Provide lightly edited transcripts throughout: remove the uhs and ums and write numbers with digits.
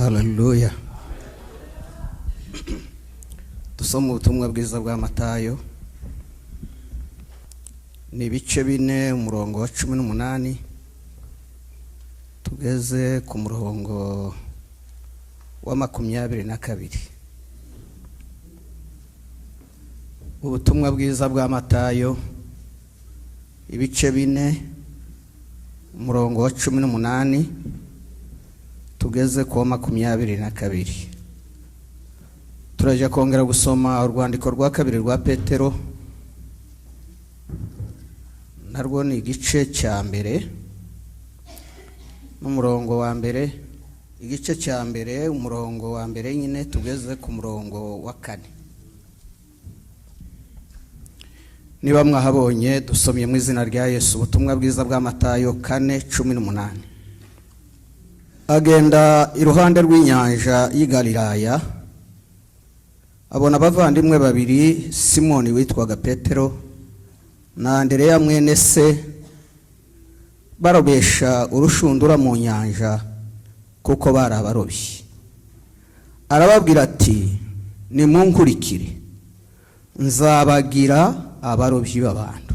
Haleluya. Dusoma ubutumwa bwiza bwa Matayo, ni ibice 4, umurongo wa 18 tugeze ku murongo wa 22. Ubutumwa bwiza bwa Matayo, ibice 4, umurongo wa 18 tugeze ku wa 22. Turajya kongera gusoma urwandiko rwa kabiri rwa Petero, narwo ni igice cya 1 n'umurongo wa 1, igice cya 1 umurongo wa 1 nyine tugeze ku murongo wa 4. Niba mwahabonye, dusomye mu izina rya Yesu ubutumwa bwiza bwa Matayo 4:18. Agenda iruhande rw'inyanja y'i Galilaya, abona abavandimwe babiri, Simoni witwaga Petero na Andereya mwene se, barobesha urushundura mu nyanja, kuko bari abarobyi. Arababwira ati: "Nimunkurikire, nzabagira abarobyi b'abantu."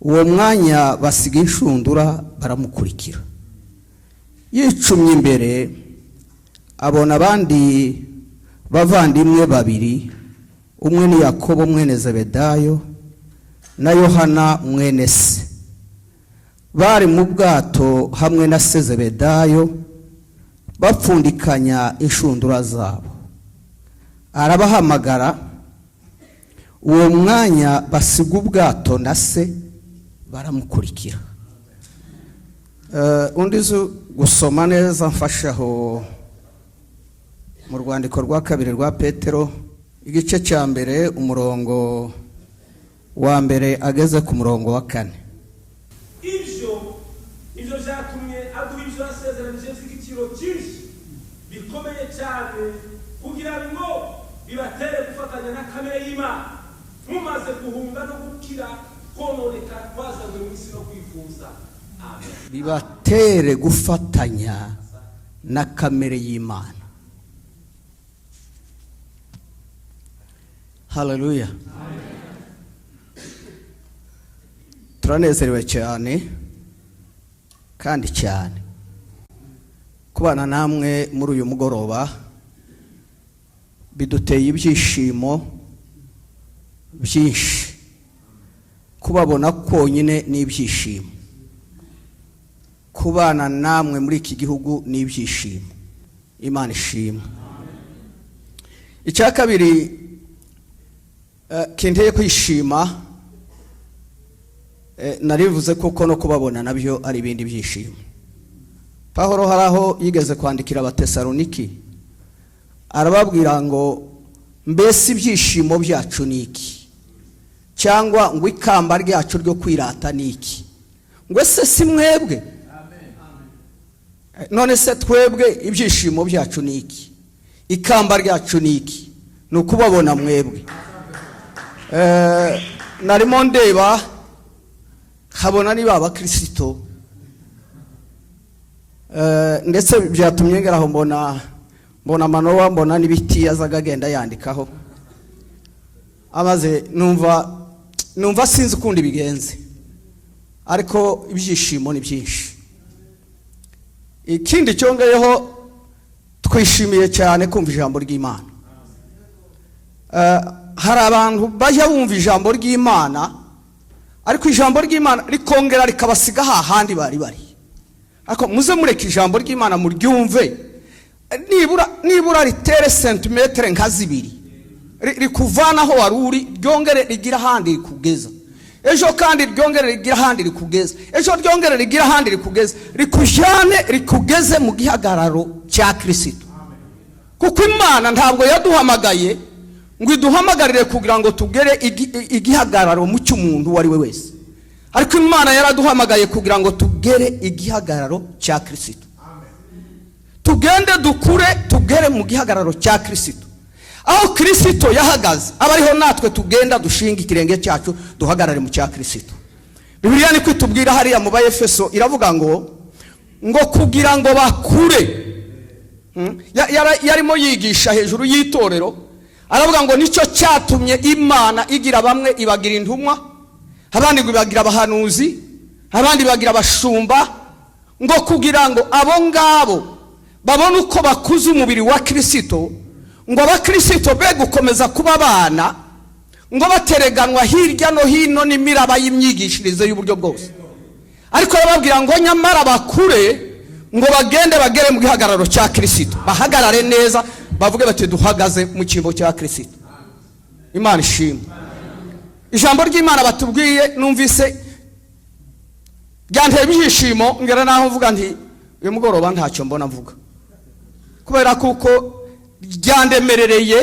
Uwo mwanya basiga inshundura baramukurikira. Yicumye imbere, abona abandi bavandimwe babiri, umwe ni Yakobo mwene Zebedayo na Yohana mwene se, bari mu bwato hamwe na se Zebedayo, bapfundikanya inshundura zabo. Arabahamagara. Uwo mwanya basiga ubwato na se, baramukurikira. Undi uzi gusoma neza, mfashaho mu rwandiko rwa kabiri rwa Petero, igice cya 1, umurongo wa 1 ageze ku murongo wa 4. Ibyo nibyo byatumye aduha ibyo yasezeranije by'igiciro cyinshi bikomeye cyane, kugira ngo bibatere gufatanya na kamere y'Imana, mumaze guhunga no gukira kononeka kwazanywe mu isi no kwifuza. Amen. Bibatere gufatanya na kamere y'Imana. Haleluya. Turanezerewe cyane kandi cyane kubana namwe muri uyu mugoroba. Biduteye ibyishimo byinshi. Kubabona konyine ni ibyishimo, kubana namwe muri iki gihugu ni ibyishimo. Imana ishimwe. Icya kabiri kinteye kwishima, narivuze kuko no kubabona nabyo ari ibindi byishimo. Pawulo hari aho yigeze kwandikira Abatesaloniki, arababwira ngo: "Mbese ibyishimo byacu ni iki, cyangwa ngo ikamba ryacu ryo kwirata ni iki?" Ngo ese si mwebwe? None se twebwe ibyishimo byacu ni iki, ikamba ryacu ni iki? Ni ukubabona mwebwe. Narimo ndeba nkabona niba abakirisito, ndetse byatumye ngeraho mbona Manowa, mbona n'ibiti yazaga agenda yandikaho, amaze numva sinzi ukundi bigenze, ariko ibyishimo ni byinshi. Ikindi cyongeyeho, twishimiye cyane kumva ijambo ry'Imana. Hari abantu bajya bumva ijambo ry'Imana, ariko ijambo ry'Imana rikongera rikabasiga hahandi bari bari. Ariko muze mureka ijambo ry'Imana muryumve, nibura ritere sentimetero nka 2 rikuvana aho wari uri, ryongere rigira ahandi rikugeza ejo, kandi ryongere rigira ahandi rikugeza ejo, ryongere rigira ahandi rikugeza, rikujyane rikugeze mu gihagararo cya Kirisito. Kuko Imana ntabwo yaduhamagaye ngo iduhamagarire kugira ngo tugere igihagararo mu cy'umuntu uwo ari we wese, ariko Imana yaraduhamagaye kugira ngo tugere igihagararo cya Kirisito, tugende dukure tugere mu gihagararo cya Kirisito. Aho Kirisito yahagaze aba ariho natwe tugenda dushinga ikirenge cyacu, duhagarare mu cya Kirisito. Bibiliya niko itubwira hariya mu Baefeso, iravuga ngo kugira ngo bakure. Yarimo yigisha hejuru y'itorero, aravuga ngo nicyo cyatumye Imana igira bamwe ibagira intumwa, abandi ngo ibagira abahanuzi, abandi bagira abashumba, ngo kugira ngo abo ngabo babone uko bakuza umubiri wa Kirisito, ngo abakirisito be gukomeza kuba abana, ngo batereganwa hirya no hino n'imiraba y'imyigishirize y'uburyo bwose. Ariko arababwira ngo nyamara bakure, ngo bagende bagere mu gihagararo cya Kirisito, bahagarare neza, bavuge bati: "Duhagaze mu cyimbo cya Kirisito." Imana ishimwe. Ijambo ry'Imana batubwiye numvise byanteye ibyishimo, ngera naho mvuga nti uyu mugoroba ntacyo mbona mvuga, kubera kuko ryandemerereye,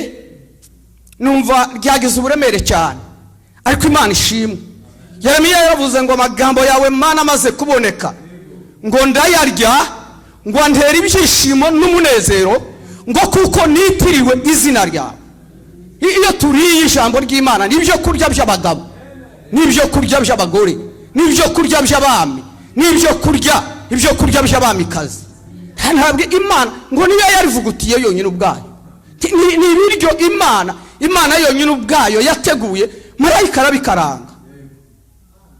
numva ryagize uburemere cyane. Ariko Imana ishimwe. Yeremiya yaravuze ngo: "Amagambo yawe, Mana, amaze kuboneka, ngo ndayarya, ngo antere ibyishimo n'umunezero, ngo kuko nitiriwe izina ryawe." Iyo turiye ijambo ry'Imana, n'ibyo kurya by'abagabo, n'ibyo kurya by'abagore, n'ibyo kurya by'abami, n'ibyo kurya, ibyo kurya by'abamikazi. Ntabwo Imana ngo niyo yarivugutiye yonyine ubwayo. Ni ibiryo Imana yonyine ubwayo yateguye. Marayika arabikaranga,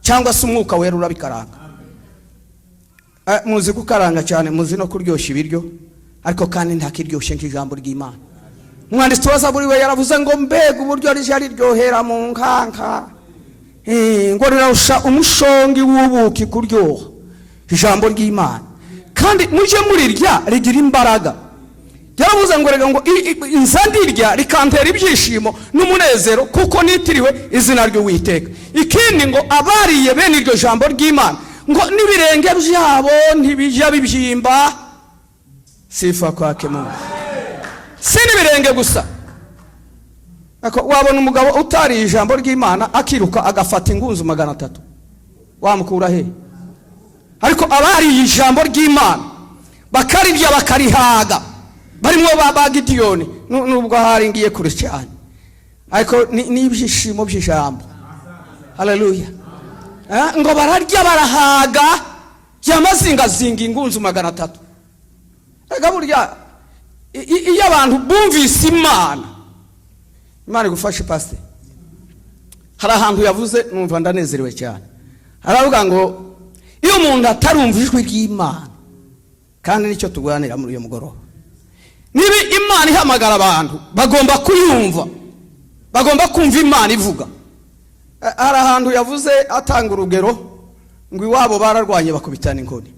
cyangwa se Umwuka Wera urabikaranga. Muzi gukaranga cyane, muzi no kuryoshya ibiryo, ariko kandi ntakiryoshye nk'ijambo ry'Imana. Umwanditsi wa Zaburi we yaravuze ngo: "Mbega uburyo rijya riryohera mu nkanka!" Ngo rirarusha umushongi w'ubuki kuryoha, ijambo ry'Imana. Kandi mujye murirya, rigira imbaraga. Yaravuze ngo reka ngo nza ndirya, rikantera ibyishimo n'umunezero, kuko nitiriwe izina ry'Uwiteka. Ikindi, ngo abariye bene iryo jambo ry'Imana, ngo n'ibirenge byabo ntibijya bibyimba. Sifa kwake Mungu. Si n'ibirenge gusa. Ako wabona umugabo utariye ijambo ry'Imana akiruka agafata ingunzu 300, wamukura he? Ariko abariye ijambo ry'Imana, bakarirya, bakarihaga, barimo ba Gidiyoni, nubwo ahari ngiye kure cyane, ariko ni ibyishimo by'ijambo. Haleluya. Ngo bararya barahaga, yamazingazinga ingunzu 300. Reka burya iyo abantu bumvise Imana, Imana igufashe. Pasiteri hari ahantu yavuze numva ndanezerewe cyane. Aravuga ngo iyo umuntu atarumva ijwi ry'Imana, kandi nicyo turwanira muri uyu mugoroba, niba Imana ihamagara abantu, bagomba kuyumva, bagomba kumva Imana ivuga. Hari ahantu yavuze atanga urugero ngo iwabo bararwanye, bakubitana inkoni.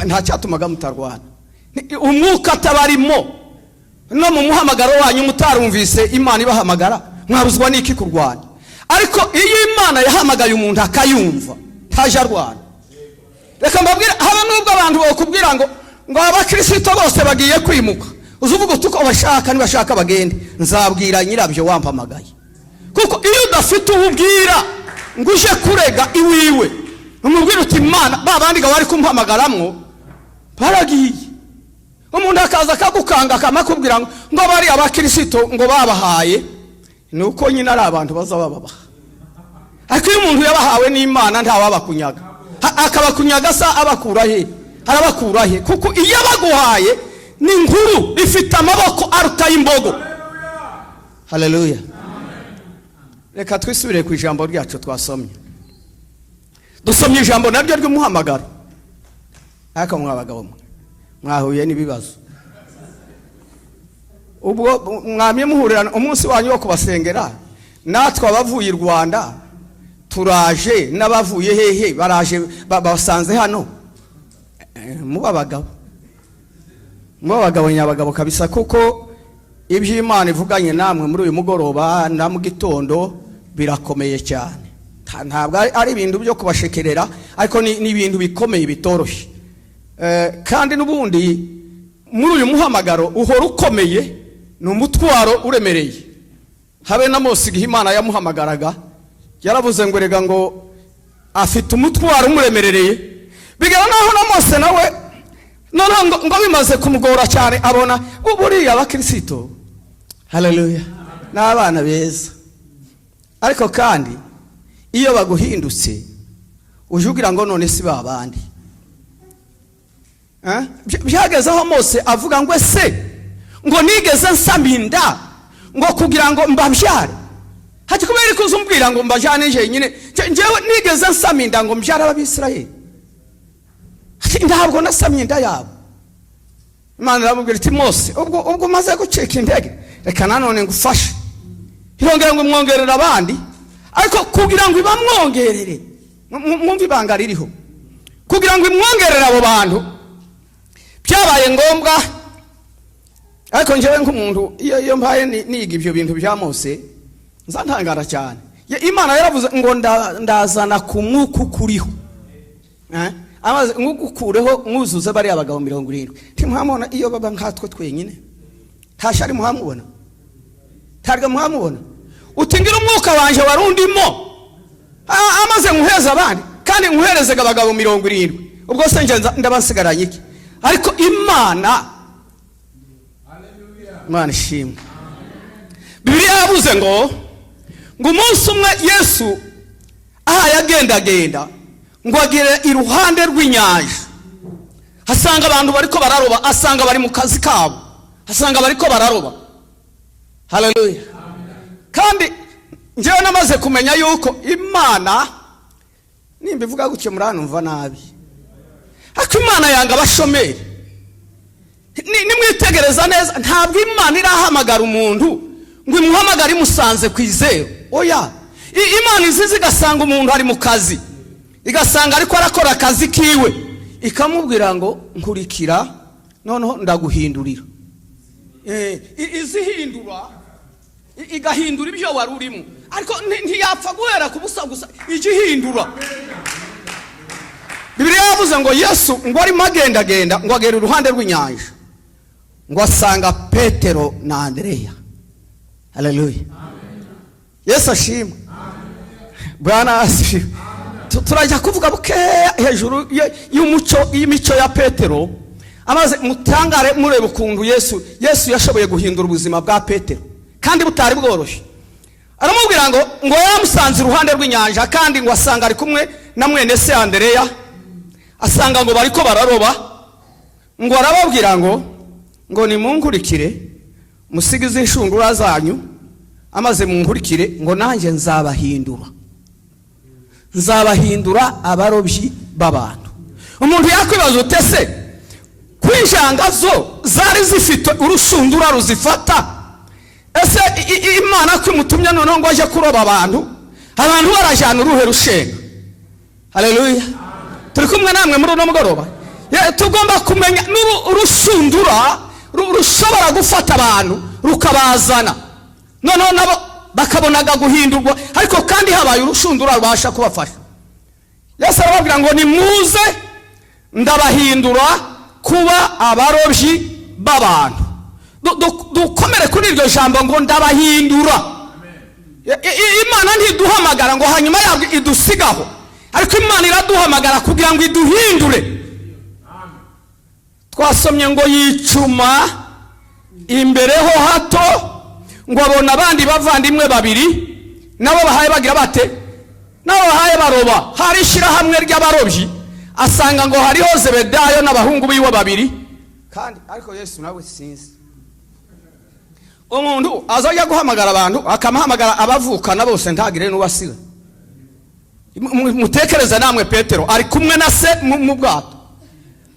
Nta cyatumaga mutarwana. Umwuka atabarimo, no mu muhamagaro wanyu mutarumvise Imana ibahamagara, mwabuzwa n'iki kurwana? Ariko iyo Imana yahamagaye umuntu akayumva, ntaje arwana. Reka mbabwire, haba nubwo abantu bakubwira ngo abakirisito bose bagiye kwimuka, uzi uvuga uti: "Uko bashaka, nibashaka bagende, nzabwira nyirabyo wampamagaye." Kuko iyo udafite uwo ubwira ngo uje kurega iwiwe, umubwira uti: "Imana, ba bandi ngo bari kumpamagaramwo baragiye." Umuntu akaza akagukanga, akamakubwira ngo bari abakirisito ngo babahaye, ni uko nyine ari abantu baza bababaha. Ariko iyo umuntu yabahawe n'Imana, ntawabakunyaga. Akabakunyaga sa abakura he? Arabakura he? Kuko iyo abaguhaye ni inkuru ifite amaboko aruta y'imbogo. Haleluya. Reka twisubire ku ijambo ryacu twasomye. Dusomye ijambo naryo ry'umuhamagaro. Ariko mwa bagabo mwe, mwahuye n'ibibazo. Ubwo mwamye muhurirana umunsi wanyu wo kubasengera, natwe abavuye i Rwanda turaje, n'abavuye hehe baraje, basanze hano. Muba abagabo, muba abagabo nyabagabo kabisa, kuko ibyo Imana ivuganye namwe muri uyu mugoroba na mu gitondo birakomeye cyane. Ntabwo ari ibintu byo kubashekerera, ariko ni ibintu bikomeye bitoroshye. Kandi n'ubundi muri uyu muhamagaro uhora ukomeye, ni umutwaro uremereye. Habe na Mose, igihe Imana yamuhamagaraga, yaravuze ngo rega ngo afite umutwaro umuremerereye. Bigera naho na Mose nawe noneho ngo bimaze kumugora cyane, abona buriya abakirisito, haleluya, ni abana beza, ariko kandi iyo baguhindutse uje ugira ngo none si ba bandi. Eh? Byageze aho Mose avuga ngo: "Ese ngo nigeze nsama inda ngo kugira ngo mbabyare?" Hati: "Kubera ko uza umbwira ngo mbajyane jenyine, njyewe nigeze nsama inda ngo mbyare Abisirayeli?" Ati: "Ntabwo nasamye inda yabo." Imana iramubwira iti: "Mose, ubwo umaze gucika intege, reka nanone ngufashe." Irongera ngo imwongerere abandi, ariko kugira ngo ibamwongerere, mwumve ibanga ririho, kugira ngo imwongerere abo bantu byabaye ngombwa. Ariko njyewe nk'umuntu, iyo mbaye niga ibyo bintu bya Mose, nzantangara cyane. Imana yaravuze ngo: "Ndazana ku mwuka ukuriho." Eh? Amaze nkugukureho, mwuzuze bariya bagabo 70. Ntimuhamubona? Iyo baba nkatwe twenyine, ntashari muhamubona, ntabwo muhamubona. Uti: "Ngira umwuka wanje wari undimo." Amaze nkuheze abandi, kandi nkuhereze abagabo 70, ubwo se nje ndabasigaranye iki? Ariko Imana ishimwe. Bibiliya yavuze ngo umunsi umwe Yesu aha yagendagenda, ngo agere iruhande rw'inyanja, asanga abantu bariko bararoba, asanga bari mu kazi kabo, asanga bariko bararoba. Haleluya! Kandi njyewe namaze kumenya yuko Imana, nimba ivuga gutyo muranumva nabi, ariko Imana yanga abashomeri. Nimwitegereza neza, ntabwo Imana irahamagara umuntu ngo imuhamagare imusanze ku izeru. Oya. Imana iziza igasanga umuntu ari mu kazi, igasanga ariko arakora akazi kiwe, ikamubwira ngo: "Nkurikira, noneho ndaguhindurira." Izihindura, igahindura ibyo wari urimo, ariko ntiyapfa guhera ku busa gusa, ijya ihindura. Bibiliya yavuze ngo Yesu ngo arimo agendagenda, ngo agera iruhande rw'inyanja, ngo asanga Petero na Andereya. Haleluya! Yesu ashimwe! Bwana asifiwe! Turajya kuvuga bukeya hejuru y'umuco, y'imico ya Petero, amaze mutangare mureba ukuntu Yesu yashoboye guhindura ubuzima bwa Petero kandi butari bworoshye. Aramubwira ngo yamusanze iruhande rw'inyanja, kandi ngo asanga ari kumwe na mwene se Andereya, asanga ngo bariko bararoba. Ngo arababwira ngo: "Nimunkurikire, musige izi nshundura zanyu, amaze munkurikire, ngo nanjye nzabahindura abarobyi b'abantu." Umuntu yakwibaza ute se ko injanga zo zari zifite urushundura ruzifata? Ese Imana ko imutumye noneho ngo ajye kuroba abantu, abantu barajyana uruhe rushenga? Haleluya! Turi kumwe namwe muri uno mugoroba. Tugomba kumenya urushundura rushobora gufata abantu rukabazana, noneho nabo bakabonaga guhindurwa, ariko kandi habaye urushundura rubasha kubafasha. Yesu arababwira ngo: "Nimuze, ndabahindura kuba abarobyi b'abantu." Dukomere kuri iryo jambo ngo "ndabahindura". Imana ntiduhamagara ngo hanyuma yabwo idusigaho, ariko Imana iraduhamagara kugira ngo iduhindure. Twasomye ngo yicuma imbere ho hato, ngo abona abandi bavandimwe babiri, nabo bahaye bagira bate? Nabo bahaye baroba. Hari ishyirahamwe ry'abarobyi, asanga ngo hariho Zebedayo n'abahungu biwe babiri. Kandi ariko Yesu nawe, sinzi, umuntu azajya guhamagara abantu akamuhamagara abavukana bose, ntagire n'uwasiga. Mutekereze namwe, Petero ari kumwe na se mu bwato,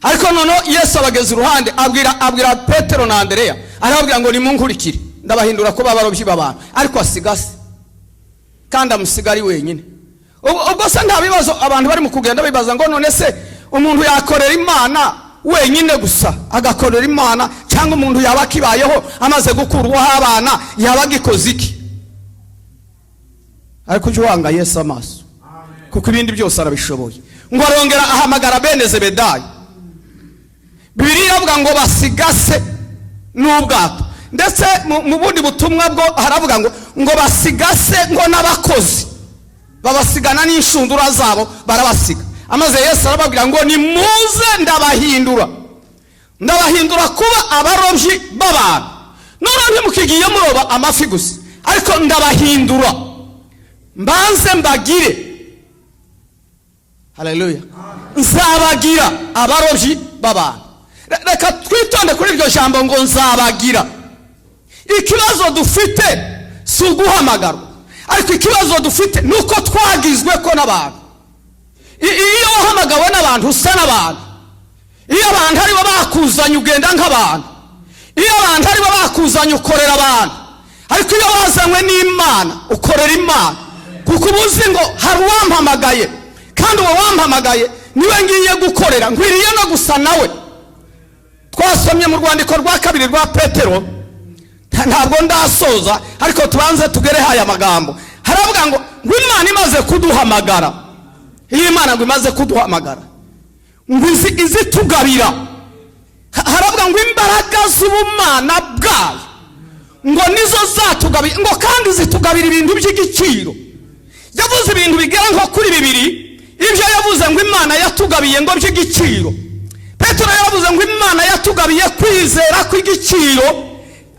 ariko noneho Yesu abageze iruhande, abwira Petero na Andereya, arababwira ngo: "Nimunkurikire, ndabahindura ko abarobyi b'abantu." Ariko asiga se, kandi amusiga ari wenyine. Ubwo se nta bibazo abantu bari mu kugenda bibaza ngo: "None se umuntu yakorera Imana wenyine gusa, agakorera Imana, cyangwa umuntu yaba akibayeho amaze gukurwaho abana, yaba agikoze iki?" Ariko ujye wanga Yesu amaso, kuko ibindi byose arabishoboye. Ngo arongera ahamagara bene Zebedayo. Bibiliya iravuga ngo basigase n'ubwato, ndetse mu bundi butumwa bwo haravuga ngo basigase ngo n'abakozi, babasigana n'inshundura zabo, barabasiga. Amaze Yesu arababwira ngo: "Nimuze, ndabahindura kuba abarobyi b'abantu. Noneho ntimukigiye muroba amafi gusa, ariko ndabahindura, mbanze mbagire." Haleluya! Nzabagira abarobyi b'abantu. Reka twitonde kuri iryo jambo ngo nzabagira. Ikibazo dufite si uguhamagarwa, ariko ikibazo dufite ni uko twagizwe ko n'abantu. Iyo wahamagawe n'abantu, usa n'abantu. Iyo abantu aribo bakuzanye, ugenda nk'abantu. Iyo abantu aribo bakuzanye, ukorera abantu. Ariko iyo wazanywe n'Imana, ukorera Imana, kuko uba uzi ngo hari uwampamagaye, kandi uwo wampamagaye niwe ngiye gukorera, nkwiriye no gusa nawe. Twasomye mu rwandiko rwa kabiri rwa Petero. Ntabwo ndasoza, ariko tubanze tugere aya magambo. Haravuga ngo Imana imaze kuduhamagara, iyo Imana ngo imaze kuduhamagara, ngo izi izitugabira. Haravuga ngo imbaraga z'ubumana bwayo ngo nizo zatugabira, ngo kandi zitugabira ibintu by'igiciro. Yavuze ibintu bigera nko kuri bibiri, ibyo yavuze ngo Imana yatugabiye ngo by'igiciro. Petero yaravuze ngo Imana yatugabiye kwizera kw'igiciro.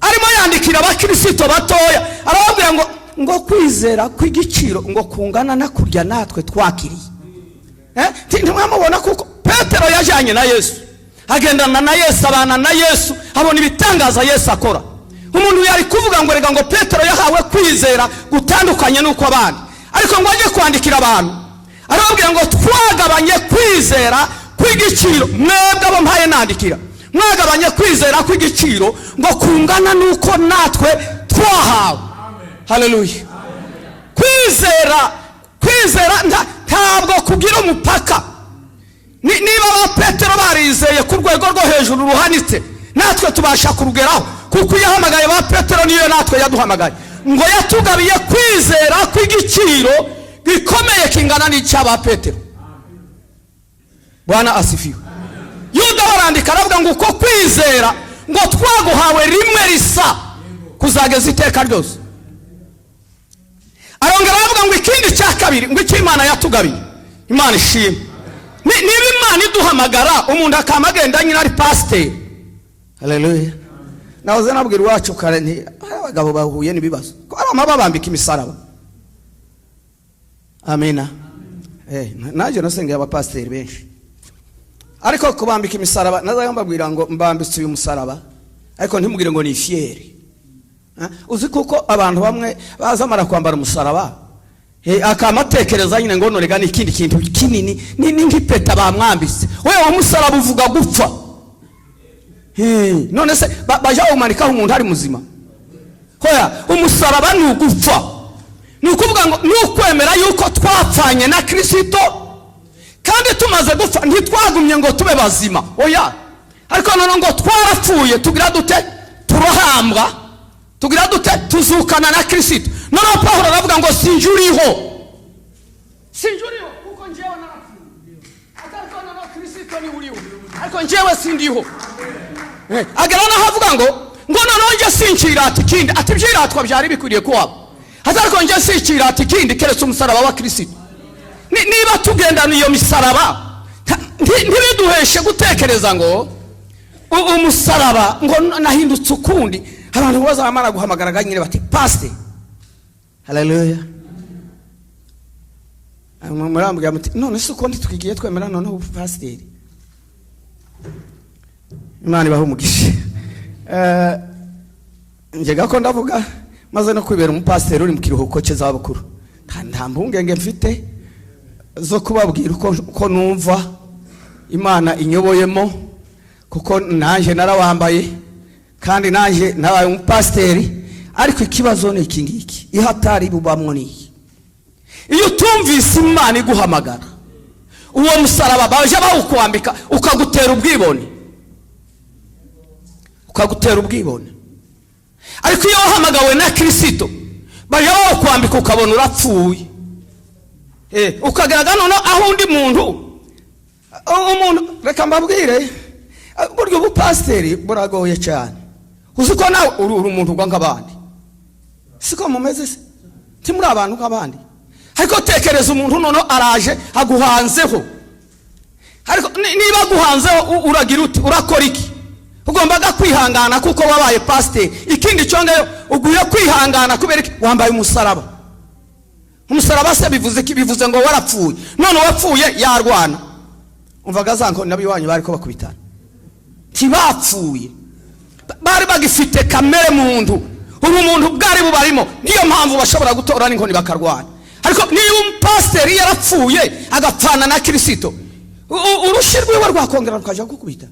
Arimo yandikira abakirisito batoya, arababwira ngo kwizera kw'igiciro ngo kungana na kurya natwe twakiriye. Ntimwamubona kuko Petero yajyanye na Yesu, agendana na Yesu, abana na Yesu, abona ibitangaza Yesu akora. Umuntu yari kuvuga ngo reka, ngo Petero yahawe kwizera gutandukanye n'uko abandi. Ariko ngo ajye kwandikira abantu, arababwira ngo twagabanye kwizera kw'igiciro. Mwebwe abo mpaye nandikira, mwagabanye kwizera kw'igiciro ngo kungana n'uko natwe twahawe. Haleluya! Kwizera ntabwo kugira umupaka. Niba ba Petero barizeye ku rwego rwo hejuru ruhanitse, natwe tubasha kurugeraho, kuko iyo yahamagaye ba Petero niyo natwe yaduhamagaye. Ngo yatugabiye kwizera kw'igiciro gikomeye kingana n'icy'aba Petero. Bwana asifiwe! Yuda barandika, aravuga ngo uko kwizera ngo twaguhawe rimwe risa kuzageza iteka ryose. Arongera aravuga ngo ikindi cya kabiri, ngo icyo Imana yatugabiye. Imana ishimwe! Niba Imana iduhamagara, umuntu akama agenda nyine ari pasiteri. Haleluya! Nahoze nabwira iwacu kare nti abagabo bahuye n'ibibazo ko ari amababambika imisaraba. Amina. Nanjye nasengeye abapasiteri benshi, ariko kubambika imisaraba, nazaga mbabwira ngo mbambitse uyu musaraba, ariko ntimubwire ngo ni fierté. Uzi kuko abantu bamwe baza mara kwambara umusaraba, akamatekereza nyine ngo norega ni ikindi kintu kinini, ni nk'ipeta bamwambitse. Wewe umusaraba uvuga gupfa. None se baja bawumanikaho umuntu ari muzima? Hoya, umusaraba ni ugupfa. Ni ukuvuga ngo ni ukwemera yuko twapfanye na Kirisito, kandi tumaze gupfa ntitwagumye ngo tube bazima, oya. Ariko noneho ngo twarapfuye, tugira dute? Turahambwa, tugira dute? Tuzukana na Kirisito. Noneho Pawulo aravuga ngo sinjye uriho, sinjye uriho, kuko njyewe narapfuye, ariko noneho Kirisito niwe uriho, ariko njyewe sindiho. Agera naho avuga ngo noneho njye sinkirata ikindi, ati ibyiratwa byari bikwiriye kuhaba, ati ariko njye sinkirata ikindi keretse umusaraba wa Kirisito. Niba tugendana iyo misaraba, ntibiduheshe gutekereza ngo umusaraba ngo nahindutse ukundi. Abantu bazamara guhamagara nyine bati pasite. Haleluya! Murambwira muti none se uko ntitwigiye twemera noneho ubupasiteri? Imana ibahe umugisha. Njyega ko ndavuga maze no kwibera umupasiteri uri mu kiruhuko cy'izabukuru, nta mpungenge mfite zo kubabwira uko numva Imana inyoboyemo, kuko nanjye narawambaye kandi nanjye nabaye umupasiteri. Ariko ikibazo ni iki ngiki, iyo hatari bubamwo ni iyi: iyo utumvise Imana iguhamagara, uwo musaraba baje bawukwambika ukagutera ubwibone, ukagutera ubwibone. Ariko iyo wahamagawe na Kirisito, baje bawukwambika ukabona urapfuye. Ukagaragara noneho aho undi muntu, umuntu, reka mbabwire, burya ubupasiteri buragoye cyane. Uzi ko nawe uri umuntu ugwa nk'abandi? Siko mumeze se? Ntimuri abantu nk'abandi? Ariko tekereza umuntu noneho araje aguhanzeho. Ariko niba aguhanzeho, uragira uti? Urakora iki? Ugombaga kwihangana kuko wabaye pasiteri. Ikindi cyongeyo, uguye kwihangana kubera iki? Wambaye umusaraba. Umusaraba se bivuze iki? Bivuze ngo warapfuye. None uwapfuye yarwana? Umvaga za nkoni nabo iwanyu bari ko bakubitana. Ntibapfuye, bari bagifite kamere muntu, ubumuntu bwari bubarimo. Niyo mpamvu bashobora gutora n'inkoni bakarwana. Ariko niba umupasiteri yarapfuye agapfana na Kirisito, urushyi rwiwe rwakongera rukajya gukubita?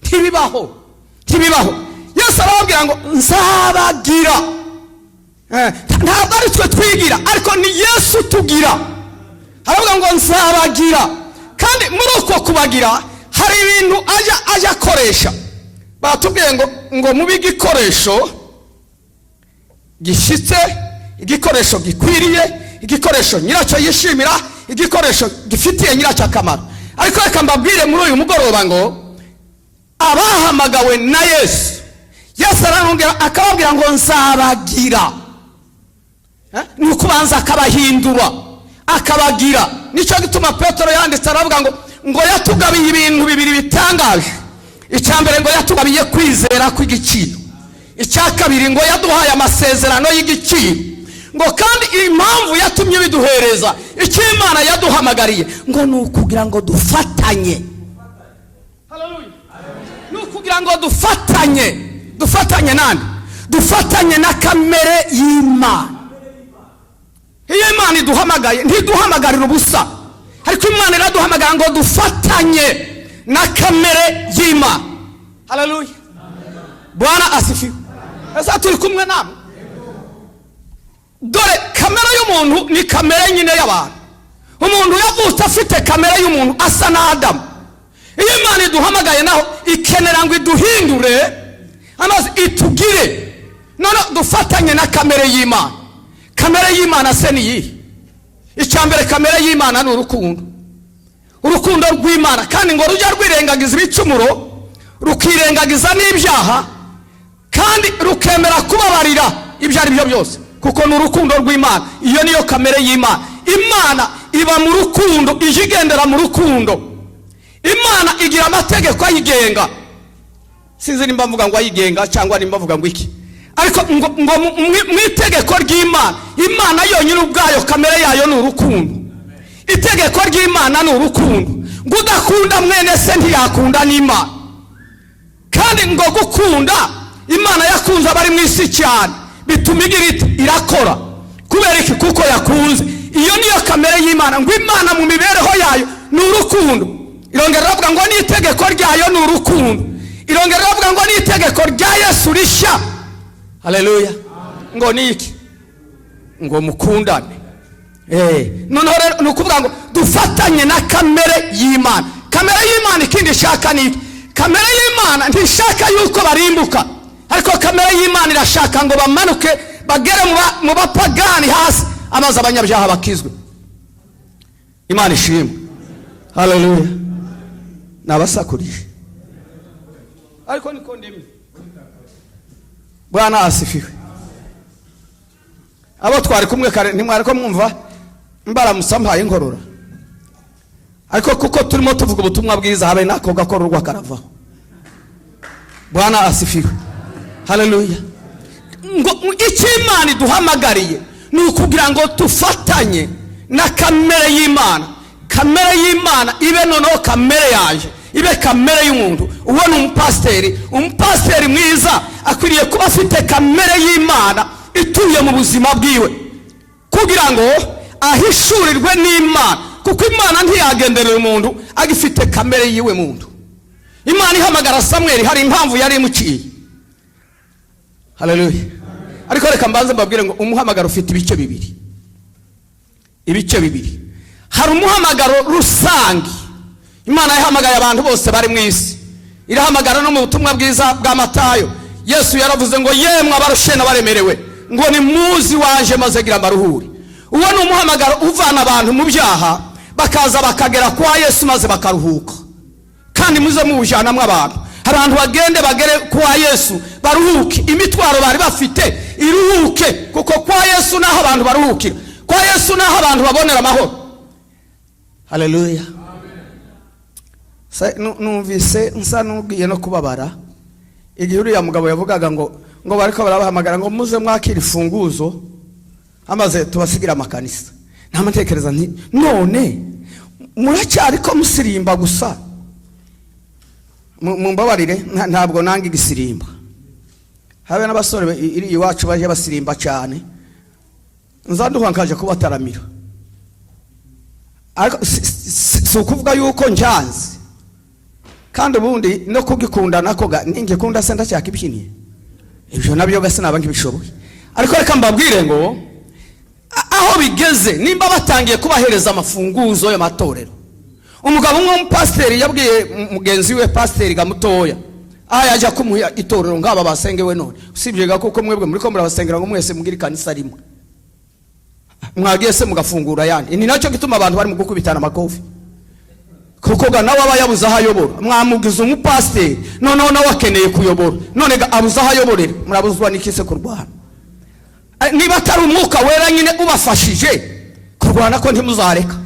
Ntibibaho, ntibibaho. Yesu arababwira ngo nzabagira. Ntabwo ari twe twigira, ariko ni Yesu tugira. Aravuga ngo nzabagira, kandi muri uko kubagira hari ibintu ajya akoresha. Batubwiye ngo mube igikoresho gishyitse, igikoresho gikwiriye, igikoresho nyiracyo yishimira, igikoresho gifitiye nyiracyo akamaro. Ariko reka mbabwire muri uyu mugoroba ngo abahamagawe na Yesu, Yesu ararongera akababwira ngo nzabagira. Ni ukubanza akabahindura, akabagira. Nicyo gituma Petero yanditse aravuga ngo yatugabiye ibintu bibiri bitangaje. Icya mbere, ngo yatugabiye kwizera kw'igiciro. Icya kabiri, ngo yaduhaye amasezerano y'igiciro. Ngo kandi impamvu yatumye biduhereza icyo Imana yaduhamagariye, ngo ni ukugira ngo dufatanye. Hallelujah. Ni ukugira ngo dufatanye. Dufatanye nande? Dufatanye na kamere y'Imana. Iyo Imana iduhamagaye, ntiduhamagarira ubusa, ariko Imana iraduhamagara ngo dufatanye na kamere y'Imana. Haleluya, Bwana asifiwe. Ese turi kumwe namwe? Dore kamere y'umuntu ni kamere nyine y'abantu. Umuntu yavutse afite kamere y'umuntu, asa na Adamu. Iyo Imana iduhamagaye, naho ikenera ngo iduhindure amazi, itugire none dufatanye na kamere y'Imana. Kamere y'Imana se ni iyihe? Icya mbere, kamere y'Imana ni urukundo, urukundo rw'Imana. Kandi ngo rujya rwirengagiza ibicumuro, rukirengagiza n'ibyaha, kandi rukemera kubabarira ibyo ari byo byose, kuko ni urukundo rw'Imana. Iyo niyo kamere y'Imana. Imana iba mu rukundo, ijya igendera mu rukundo. Imana igira amategeko ayigenga. Sinzi nimba mvuga ngo ayigenga cyangwa nimba mvuga ngo iki, ariko ngo mu itegeko ry'Imana, Imana yonyine ubwayo kamere yayo ni urukundo. Itegeko ry'Imana ni urukundo, ngo udakunda mwene se ntiyakunda n'Imana. Kandi ngo gukunda Imana yakunze abari mu isi cyane, bituma igira iti irakora. Kubera iki? Kuko yakunze. Iyo niyo kamere y'Imana. Ngo Imana mu mibereho yayo ni urukundo. Irongera iravuga ngo n'itegeko ryayo ni urukundo. Irongera iravuga ngo n'itegeko rya Yesu rishya, haleluya, ngo ni iki? Ngo mukundane. Noneho rero ni ukuvuga ngo dufatanye na kamere y'Imana. Kamere y'Imana ikindi ishaka ni iki? Kamere y'Imana ntishaka yuko barimbuka, ariko kamere y'Imana irashaka ngo bamanuke bagere mu bapagani hasi, amaze abanyabyaha bakizwe. Imana ishimwe, haleluya. Nabasakurije, ariko niko ndimwe. Bwana asifiwe. Abo twari kumwe kare ntimwari ko mwumva mbaramutsa mpaye inkorora, ariko kuko turimo tuvuga ubutumwa bwiza, habe nako gakororwa karavaho. Bwana asifiwe, haleluya. Ngo icyo Imana iduhamagariye ni ukugira ngo dufatanye na kamere y'Imana. Kamere y'Imana ibe noneho kamere yaje, ibe kamere y'umuntu. Uwo ni umupasiteri. Umupasiteri mwiza akwiriye kuba afite kamere y'Imana ituye mu buzima bwiwe, kugira ngo ahishurirwe n'Imana, kuko Imana ntiyagenderera umuntu agifite kamere yiwe muntu. Imana ihamagara Samweli, hari impamvu yari imuciye. Haleluya. Ariko reka mbanze mbabwire ngo umuhamagaro ufite ibice bibiri, ibice bibiri. Hari umuhamagaro rusange. Imana yahamagaye abantu bose bari mu isi, irahamagara. No mu butumwa bwiza bwa Matayo, Yesu yaravuze ngo yemwe abarushe n'abaremerewe, ngo ni muzi waje maze gira amaruhure. Uwo ni umuhamagaro uvana abantu mu byaha, bakaza bakagera kwa Yesu maze bakaruhuka. Kandi muze muwujyanamo abantu, abantu bagende bagere kwa Yesu baruhuke, imitwaro bari bafite iruhuke, kuko kwa Yesu naho abantu baruhukira, kwa Yesu naho abantu babonera amahoro. Haleluya. Numvise nsa n'ubwiye no kubabara igihe uriya mugabo yavugaga ngo bariko barabahamagara ngo muze mwakire imfunguzo, amaze tubasigira amakanisa. Ntamutekereza nti none muracyari ko musirimba gusa. Mumbabarire, ntabwo nanga igisirimba, habe n'abasore iri iwacu baje basirimba cyane, nzanduha nkaje kubataramira, ariko si ukuvuga yuko njanze. Kandi ubundi no kugikunda nako ningikunda se ndacyakibyiniye? Ibyo nabyo gase naba nkibishoboye. Ariko reka mbabwire ngo aho bigeze, nimba batangiye kubahereza amafunguzo y'amatorero. Umugabo umwe w'umupasiteri yabwiye mugenzi we pasiteri gamutoya, aha yajya kumuha itorero ngaba basengewe none, usibye ga kuko mwebwe muri ko murabasengera ngo mwese mugire ikanisa rimwe, mwagiye se mugafungura ayandi? Ni nacyo gituma abantu bari mu gukubitana amakofi, kuko ga nawe aba yabuze aho ayobora. Mwamugize umupasiteri, noneho nawe akeneye kuyobora, none ga abuze aho ayoborera. Murabuzwa n'iki se kurwana? Niba atari Umwuka Wera nyine ubafashije kurwana, ko ntimuzareka.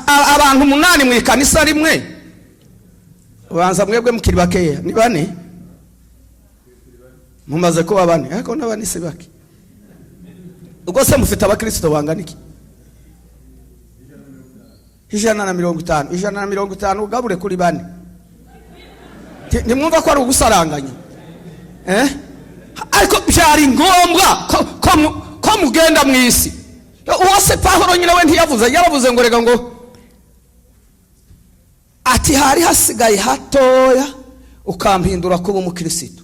Abantu umunani mu ikanisa rimwe, ubanza mwebwe mukiri bakeya, ni bane, mumaze kuba bane, ariko n'abane si bake. Ubwo se mufite abakirisito bangana iki? 150. 150 ugabure kuri bane. Ntimwumva ko ari ugusaranganya, eh? Ariko byari ngombwa ko mugenda mu isi. Uwo se Pahoro nyine we ntiyavuze? Yaravuze ngo reka, ngo ati hari hasigaye hatoya ukampindura kuba umukirisitu.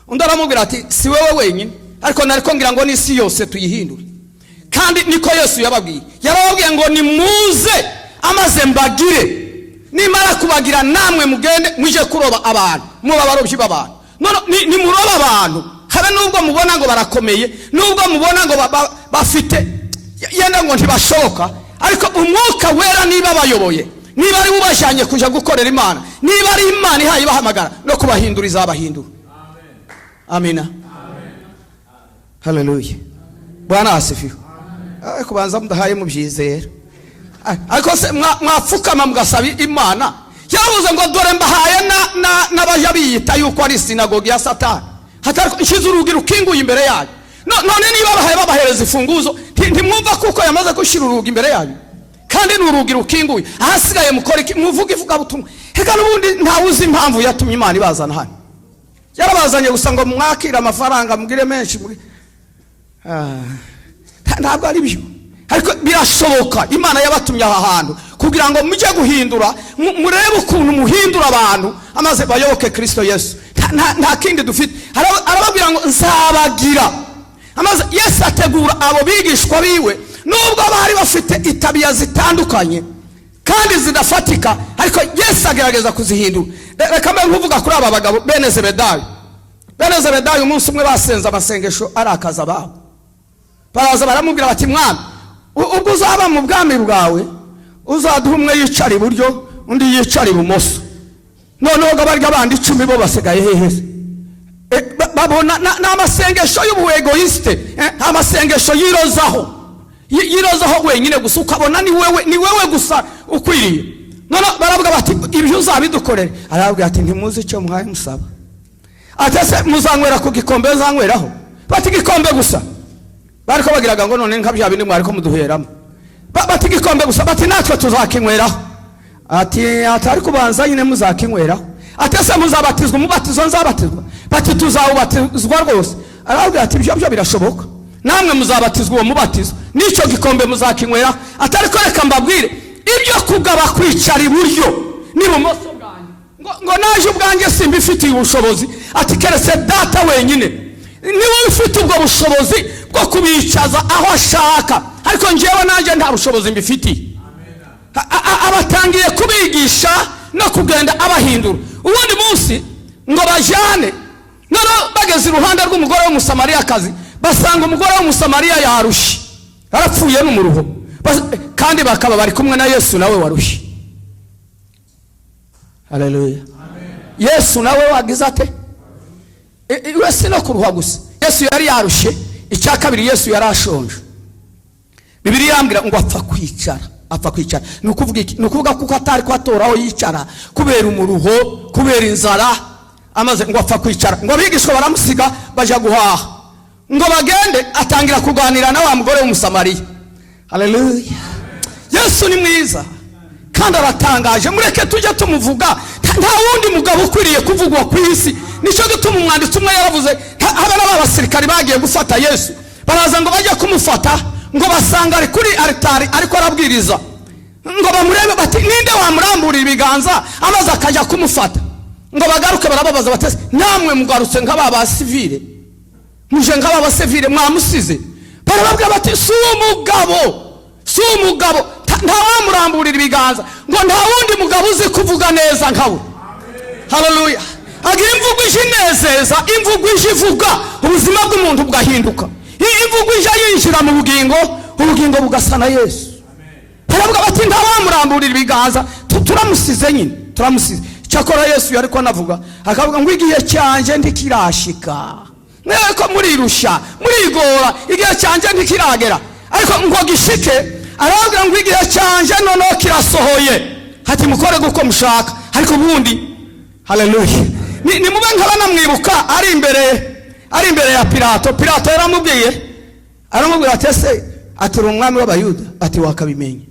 Undi aramubwira ati si wowe wenyine, ariko nariko ngira ngo n'isi yose tuyihindure. Kandi niko Yesu yababwiye, yarababwiye ngo nimuze amaze mbagire, nimara kubagira namwe mugende muje kuroba abantu, muba abarobyi b'abantu. None nimuroba abantu, habe nubwo mubona ngo barakomeye, nubwo mubona ngo bafite yenda ngo ntibashoboka, ariko Umwuka Wera niba abayoboye, niba ari we ubajyanye kuja gukorera Imana, niba ari Imana ihaye ibahamagara, no kubahindura izabahindura. Amina, haleluya, Bwana asifiwe. Kubanza mudahaye mubyizera. Ariko se mwapfukama mugasaba Imana? Yaravuze ngo dore mbahaye n'abaja biyita yuko ari sinagogi ya Satani, hatari nshyize urugi rukinguye imbere yanyu. None niba bahaye babahereza imfunguzo, ntimwumva kuko yamaze gushyira urugi imbere yanyu, kandi ni urugi rukinguye? Ahasigaye mukora iki? Muvuge ivugabutumwa. Reka n'ubundi ntawe uzi impamvu yatumye Imana ibazana hano. Yarabazanye gusa ngo mwakire amafaranga, mugire menshi. Ntabwo ari byo, ariko birashoboka. Imana yabatumye aha hantu kugira ngo mujye guhindura, murebe ukuntu muhindura abantu amaze bayoboke Kristo Yesu. Nta kindi dufite. Arababwira ngo nzabagira. Amaze Yesu ategura abo bigishwa biwe, nubwo bari bafite itabiya zitandukanye kandi zidafatika, ariko Yesu agerageza kuzihindura. Reka mbe nkuvuga kuri aba bagabo bene Zebedayo. Bene Zebedayo umunsi umwe basenze amasengesho arakaza ababo, baraza baramubwira bati mwami, ubwo uzaba mu bwami bwawe, uzaduha umwe yicara iburyo, undi yicara ibumoso. Noneho ngo barya bandi 10 bo basigaye hehe se? Babona ni amasengesho y'ubuegoyisite, amasengesho yirozaho, yirozaho wenyine gusa, ukabona ni wewe gusa ukwiriye. None baravuga bati ibyo uzabidukorere. Arababwira ati ntimuzi icyo muhaye musaba. Ati ese muzanywera ku gikombe nzanyweraho? Bati igikombe gusa. Bariko bagiraga ngo none nka bya bindi mwariko muduheramo. Bati igikombe gusa. Bati natwe tuzakinyweraho. Ati atari kubanza nyine muzakinyweraho. Ati ese muzabatizwa umubatizo nzabatizwa? Bati tuzawubatizwa rwose. Arababwira ati ibyo byo birashoboka, namwe muzabatizwa uwo mubatizo, n'icyo gikombe muzakinyweraho. Ati ariko reka mbabwire, ibyo kugaba kwicara iburyo n'ibumoso bwanjye, ngo naje ubwanjye simbifitiye ubushobozi. Ati keretse Data wenyine niwe ufite ubwo bushobozi bwo kubicaza aho ashaka, ariko njyewe nanjye nta bushobozi mbifitiye. Abatangiye kubigisha no kugenda abahindura. Ubundi munsi ngo bajyane, noneho bageze iruhande rw'umugore w'Umusamariyakazi, basanga umugore w'Umusamariya yarushye, arapfuye n'umuruho. Kandi bakaba bari kumwe na Yesu nawe warushye. Haleluya! Yesu nawe wagize ate? We si no kuruha gusa, Yesu yari yarushye. Icya kabiri, Yesu yari ashonje. Bibiliya irambwira ngo apfa kwicara. Apfa kwicara ni ukuvuga iki? Ni ukuvuga kuko atari ko atora aho yicara kubera umuruho, kubera inzara. Amaze ngo apfa kwicara, ngo abigishwa baramusiga bajya guhaha, ngo bagende, atangira kuganira na wa mugore w'Umusamariya. Haleluya! Yesu ni mwiza kandi aratangaje, mureke tujye tumuvuga. Nta wundi mugabo ukwiriye kuvugwa ku isi. Nicyo gituma umwanditsi umwe yaravuze, habe n'aba basirikari bagiye gufata Yesu, baraza ngo bajye kumufata, ngo basanga ari kuri aritari ariko arabwiriza, ngo bamurebe bati: "Ninde wamuramburira ibiganza amaze akajya kumufata?" Ngo bagaruke, barababaza bati: "Namwe mugarutse nk'aba basivile, muje nk'aba basivile, mwamusize?" Barababwira bati: "Si umugabo, si umugabo, ntawamuramburira ibiganza." Ngo nta wundi mugabo uzi kuvuga neza nkawe. Haleluya! Agira imvugo ije inezeza, imvugo ije ivuga ubuzima bw'umuntu bugahinduka, imvugo ije yinjira mu bugingo, ubugingo bugasa na Yesu. Baravuga bati: "Ntawamuramburira ibiganza, turamusize nyine, turamusize." Cyakora Yesu yari ko anavuga, akavuga ngo: "Igihe cyanjye ntikirashika, mwewe ko murirusha, murigora, igihe cyanjye ntikiragera." Ariko ngo gishike, arababwira ngo: "Igihe cyanjye noneho kirasohoye." Ati: "Mukore uko mushaka." Ariko ubundi, haleluya, ni mube nk'abanamwibuka ari imbere ya Pilato. Pilato yaramubwiye, aramubwira ati: "Ese," ati, "uri umwami w'Abayuda?" Ati: "Wakabimenya."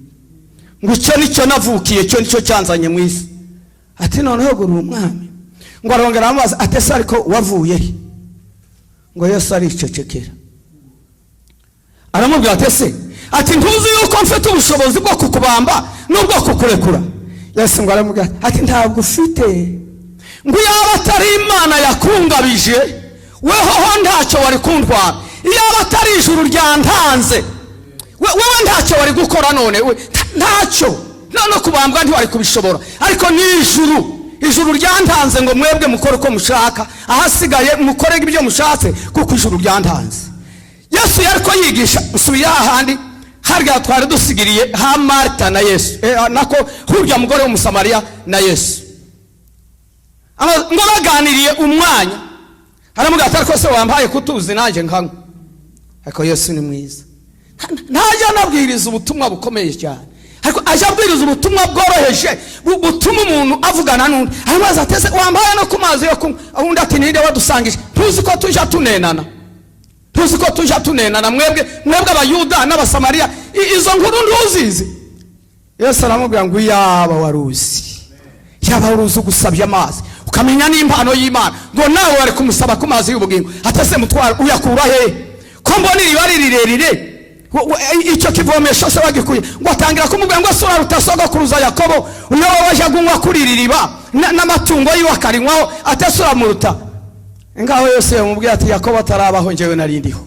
Ngo: "Icyo nicyo navukiye, icyo nicyo cyanzanye mu isi." Ati: "Noneho ngo uri umwami?" Ngo arongera aramubaza ati: "Ese ariko wavuye he?" Ngo Yesu aricecekera. Aramubwira ati: "Ese," ati, "ntuzi yuko mfite ubushobozi bwo kukubamba n'ubwo kukurekura?" Yesu ngo aramubwira ati: "Ntabwo ufite." Ngo yaba atari Imana yakungabije, wehoho ntacyo wari kuntwara. Iyaba atari ijuru ryantanze, wewe ntacyo wari gukora. None we ntacyo, no kubambwa ntiwari kubishobora. Ariko ni ijuru, ijuru ryantanze, ngo mwebwe mukore uko mushaka, ahasigaye mukore ibyo mushatse, kuko ijuru ryantanze. Yesu yari ko yigisha. Nsubiye hahandi harya twari dusigiriye ha Marita na Yesu, nako hurya mugore w'Umusamariya na Yesu. Ngo baganiriye umwanya, aramubwira ati: "Ariko se wampaye kutuzi nanjye nkanywa?" Ariko Yesu ni mwiza, ntajya anabwiriza ubutumwa bukomeye cyane, ariko ajya abwiriza ubutumwa bworoheje butuma umuntu avugana n'undi. Aramubaza ati: "Ese wampaye no ku mazi yo kunywa?" Undi ati: "Ninde wadusangije? Tuzi ko tujya tunenana, tuzi ko tujya tunenana, mwebwe Abayuda n'Abasamariya, izo nkuru ntuzizi?" Yesu aramubwira ngo: "Iyaba wari uzi, yaba wari uzi ugusabye amazi, ukamenya n'impano y'Imana, ngo nawe wari kumusaba ku mazi y'ubugingo." Atase mutwara uyakura hehe, ko mbona iriba ari rirerire? Icyo kivomesho se wagikuye? Ngo atangira kumubwira ngo: "Uraruta sogokuruza Yakobo, nawe wajya kunywa kuri iri riba n'amatungo yiwe akarinywaho?" Atese uramuruta? Ngaho Yesu yamubwiye ati: "Yakobo atarabaho, njyewe nari ndiho."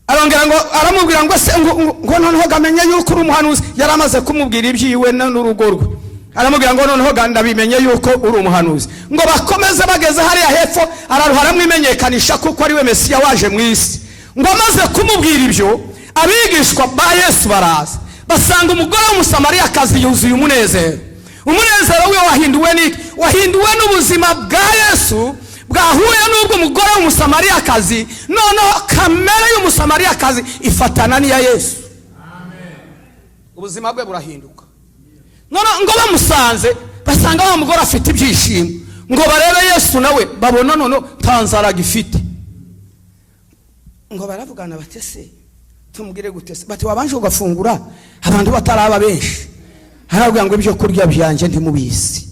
Arongera ngo aramubwira ngo: "Se," ngo, "noneho gamenye yuko uri umuhanuzi." Yari amaze kumubwira ibyiwe n'urugo rwe. Aramubwira ngo: "Noneho ga ndabimenye yuko uri umuhanuzi." Ngo bakomeze, bageze hariya hepfo, araruha, aramwimenyekanisha kuko ari we Mesiya waje mu isi. Ngo amaze kumubwira ibyo, abigishwa ba Yesu baraza, basanga umugore w'Umusamariyakazi yuzuye umunezero. Umunezero we wahinduwe n'iki? Wahinduwe n'ubuzima bwa Yesu bwahuye n'ubwo umugore w'Umusamariyakazi. Noneho kamere y'Umusamariyakazi ifatana n'iya Yesu, ubuzima bwe burahinduka. None ngo bamusanze, basanga wa mugore afite ibyishimo. Ngo barebe Yesu nawe, babona noneho nta nzara agifite. Ngo baravugana bati: "Ese tumubwire gute se?" Bati: "Wabanje ugafungura abantu bataraba benshi." Arababwira ngo: "Ibyo kurya byanjye ntimubizi."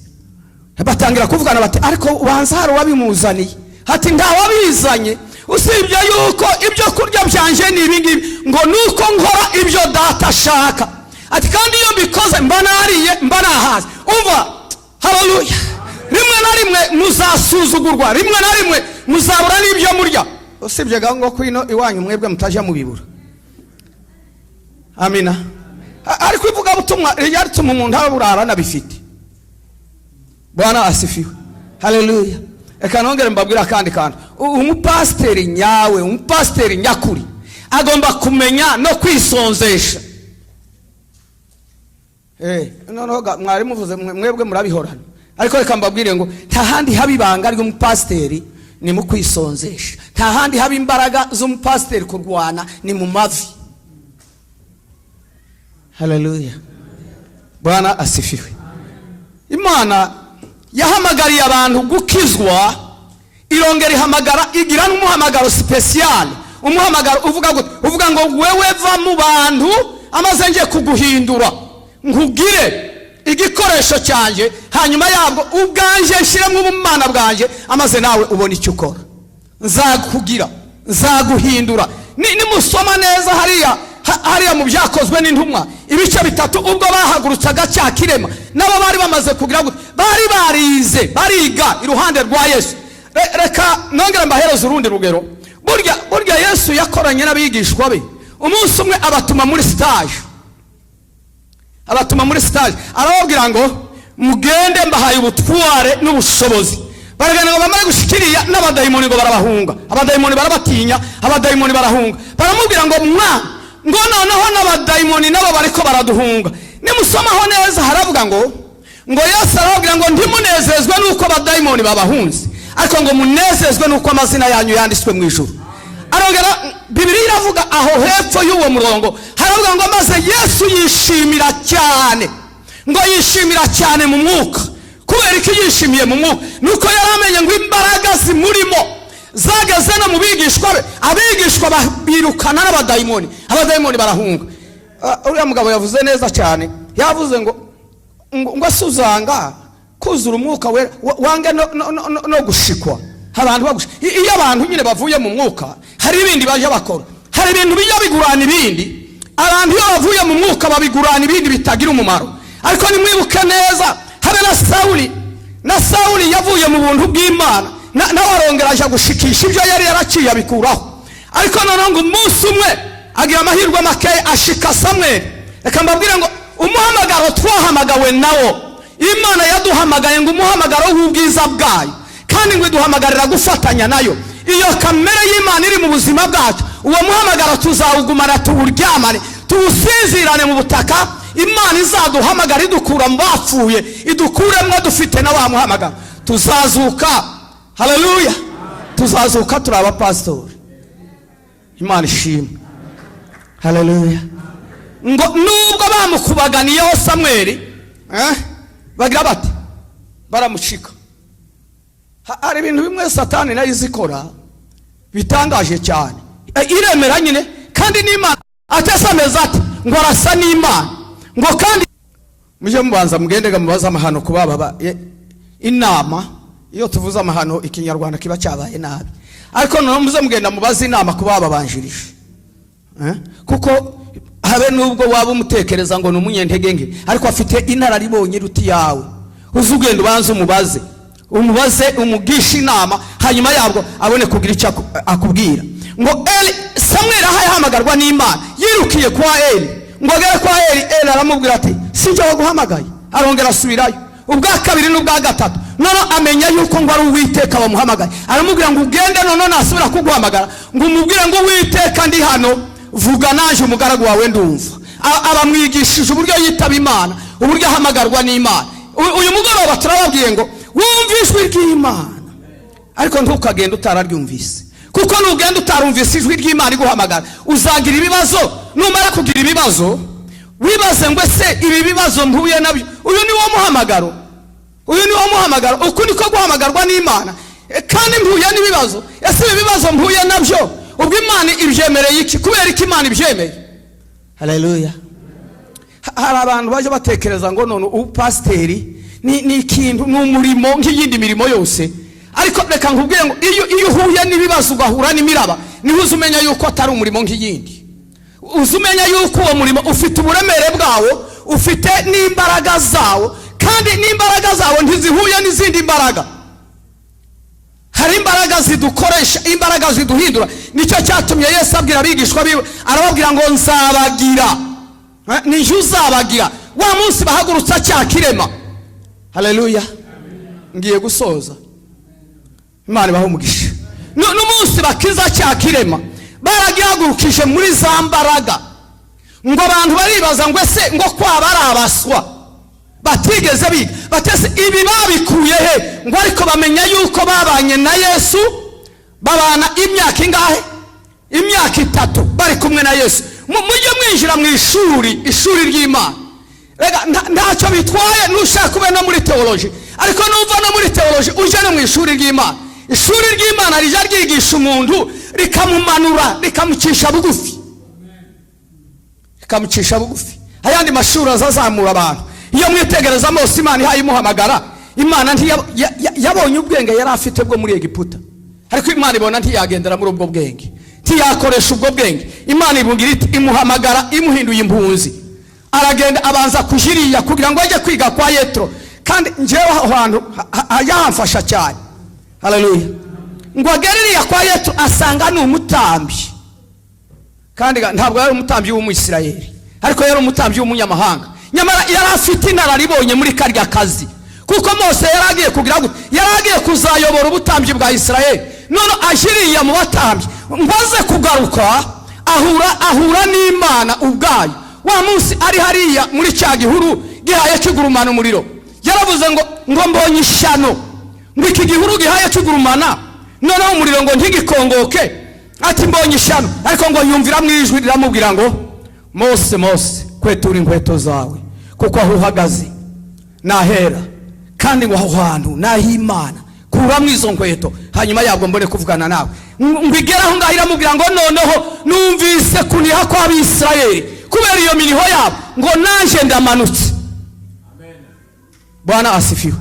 Batangira kuvugana bati: "Ariko ubanza hari uwabimuzaniye." Ati: "Ntawabizanye, usibye yuko ibyo kurya byanjye ni ibi ngibi, ngo nuko nkora ibyo Data ashaka." Ati: "Kandi iyo mbikoze mba nariye, mba nahaze." Umva, haleluya! Rimwe na rimwe muzasuzugurwa, rimwe na rimwe muzabura n'ibyo murya, usibye ngo kwino iwanyu mwebwe mutajya mubibura. Amina. Ariko ivugabutumwa rijya rituma umuntu aburara anabifite. Bwana asifiwe, haleluya! Reka nongere mbabwire akandi kantu. Umupasiteri nyawe, umupasiteri nyakuri, agomba kumenya no kwisonzesha. Noneho mwari muvuze mwebwe murabihorana, ariko reka mbabwire ngo nta handi haba ibanga ry'umupasiteri, ni mu kwisonzesha. Nta handi haba imbaraga z'umupasiteri kurwana, ni mu mavi. Haleluya, Bwana asifiwe! Imana yahamagariye abantu gukizwa, irongera ihamagara, igira n'umuhamagaro spécial. Umuhamagaro uvuga gute? Uvuga ngo: "Wewe va mu bantu, amaze ngiye kuguhindura nkugire." Igikoresho cyanjye, hanyuma yabwo ubwanjye nshyiremo ubumana bwanjye, amaze nawe ubona icyo ukora. Nzakugira, nzaguhindura. Nimusoma neza hariya, hariya mu Byakozwe n'Intumwa ibice 3, ubwo bahagurutsaga cya kirema, nabo bari bamaze kugira gute? Bari barize, bariga iruhande rwa Yesu. Reka nongere mbahereze urundi rugero. Burya burya Yesu yakoranye n'abigishwa be. Umunsi umwe abatuma muri stage, abatuma muri stage, arababwira ngo: "Mugende, mbahaye ubutware n'ubushobozi." Baragenda ngo bamare gushikiriya, n'abadayimoni ngo barabahunga. Abadayimoni barabatinya, abadayimoni barahunga. Baramubwira ngo: "Mwa, ngo noneho n'abadayimoni nabo bariko baraduhunga." Nimusomaho neza haravuga ngo Yesu arababwira ngo: "Ntimunezezwe n'uko abadayimoni babahunze, ariko ngo munezezwe n'uko amazina yanyu yanditswe mu ijuru." Arongera, Bibiliya iravuga aho hepfo y'uwo murongo, haravuga ngo: "Maze Yesu yishimira cyane," ngo yishimira cyane mu mwuka. Kubera iki yishimiye mu mwuka? Nuko yari amenye ngo imbaraga zimurimo zageze no mu bigishwa be. Abigishwa birukana n'abadayimoni, abadayimoni barahunga. Uriya mugabo yavuze neza cyane, yavuze ngo ese uzanga kuzura Umwuka Wera, wange no gushikwa abantu iyo abantu nyine bavuye mu mwuka, hari ibindi bajya bakora, hari ibintu bijya bigurana ibindi. Abantu iyo bavuye mu mwuka babigurana ibindi bitagira umumaro. Ariko nimwibuke neza, habe na Sawuli, na Sawuli yavuye mu buntu bw'Imana, nawe arongera aja gushikisha ibyo yari yaraciye, abikuraho. Ariko noneho ngo umunsi umwe agira amahirwe makeya, ashika Samweli. Reka mbabwire ngo umuhamagaro twahamagawe nawo, Imana yaduhamagaye ngo umuhamagaro w'ubwiza bwayo, kandi ngo iduhamagarira gufatanya nayo. Iyo kamere y'Imana iri mu buzima bwacu, uwo muhamagaro tuzawugumana, tuwuryamane, tuwusinzirane mu butaka. Imana izaduhamagara idukura mu bapfuye, idukuremo dufite na wa muhamagaro. Tuzazuka, haleluya, tuzazuka turi abapasitori. Imana ishimwe, haleluya. Ngo nubwo bamukubaganiyeho Samweli, bagira bati baramucika. Hari ibintu bimwe Satani nayo izikora bitangaje cyane. Iremera nyine kandi n'Imana atese ameze ati ngo arasa n'Imana, ngo kandi mujye mubanza mugendega mubaze amahano ku baba inama. Iyo tuvuze amahano, Ikinyarwanda kiba cyabaye nabi, ariko noneho muze mugenda mubaze inama ku bababanjirije. Kuko habe nubwo waba umutekereza ngo ni umunyentege nke, ariko afite inararibonye iruta iyawe. Uze ugenda ubanze umubaze, umubaze, umugishe inama, hanyuma yabwo abone kugira icyo akubwira. Ngo Eli, Samweli aho yahamagarwa n'Imana, yirukiye kwa Eli. Ngo agere kwa Eli, Eli aramubwira ati: "Sinjye waguhamagaye." Arongera asubirayo ubwa kabiri n'ubwa gatatu. Noneho amenya yuko ngo ari Uwiteka wamuhamagaye. Aramubwira ngo: "Ugende, noneho nasubira kuguhamagara, ngo umubwire ngo: 'Uwiteka, ndi hano, vuga naje umugaragu wawe ndumva.'" Abamwigishije uburyo yitaba Imana, uburyo ahamagarwa n'Imana. Uyu mugoroba turababwiye ngo wumve ijwi ry'Imana, ariko ntukagende utararyumvise, kuko nugenda utarumvise ijwi ry'Imana iguhamagara, uzagira ibibazo. Numara kugira ibibazo, wibaze ngo: "Ese ibi bibazo mpuye nabyo, uyu ni wo muhamagaro? Uyu ni wo muhamagaro? Uku niko guhamagarwa n'Imana? Kandi mpuye n'ibibazo. Ese ibi bibazo mpuye nabyo, ubwo Imana ibyemereye iki? Kubera iki Imana ibyemeye?" Haleluya. Hari abantu baje batekereza ngo none ubupasiteri ni ikintu, ni umurimo nk'iyindi mirimo yose. Ariko reka nkubwire ngo iyo uhuye n'ibibazo, ugahura n'imiraba, niho uza umenya yuko atari umurimo nk'iyindi. Uza umenya yuko uwo murimo ufite uburemere bwawo, ufite n'imbaraga zawo, kandi n'imbaraga zawo ntizihuye n'izindi mbaraga. Hari imbaraga zidukoresha, imbaraga ziduhindura. Nicyo cyatumye Yesu abwira abigishwa biwe, arababwira ngo: "Nzabagira." Ni uzabagira wa munsi bahagurutsa cya kirema. Haleluya, ngiye gusoza, Imana ibahe umugisha. N'umunsi bakiza cya kirema, baragihagurukije muri za mbaraga. Ngo abantu baribaza ngo: "Ese ngo kwaba ari abaswa batigeze biga, batese ibi babikuye he?" Ngo ariko bamenya yuko babanye na Yesu, babana imyaka ingahe? Imyaka 3 bari kumwe na Yesu. Mujye mwinjira mu ishuri, ishuri ry'Imana. Rega ntacyo bitwaye nushaka ube no muri teoloji, ariko nuva no muri teoloji ujye no mu ishuri ry'Imana. Ishuri ry'Imana rijya ryigisha umuntu, rikamumanura, rikamucisha bugufi, rikamucisha bugufi. Ayandi mashuri azazamura abantu. Iyo mwitegereza Mose, Imana ihaye imuhamagara, Imana yabonye ubwenge yari afite bwo muri Egiputa, ariko Imana ibona ntiyagendera muri ubwo bwenge, ntiyakoresha ubwo bwenge. Imana imugira iti, imuhamagara imuhinduye impunzi, aragenda abanza kujiriya kugira ngo ajye kwiga kwa Yetro. Kandi njyewe aho hantu yahamfasha cyane. Haleluya. Ngo agere iriya kwa Yetro, asanga ni umutambyi, kandi ntabwo yari umutambyi w'Umwisirayeli, ariko yari umutambyi w'umunyamahanga. Nyamara yari afite inararibonye muri karya kazi, kuko Mose yari agiye kugira gute? Yari agiye kuzayobora ubutambyi bwa Isirayeli. None ajiriya mu batambyi, maze kugaruka ahura n'Imana ubwayo. Wa munsi ari hariya muri cya gihuru gihaye kigurumana umuriro, yaravuze ngo mbonye ishyano, ngo iki gihuru gihaye kigurumana noneho umuriro ngo ntigikongoke, ati mbonye ishyano. Ariko ngo yumvira mu ijwi riramubwira ngo Mose, Mose, kwetura inkweto zawe, kuko aho uhagaze nahera, kandi ngo aho hantu nah'Imana, kuramo izo nkweto, hanyuma yabwo mbone kuvugana nawe. Ngo igere aho ngaho iramubwira ngo noneho numvise kuniha kw'Abisirayeli kubera iyo miniho yabo, ngo nanjye ndamanutse. Bwana asifiwe.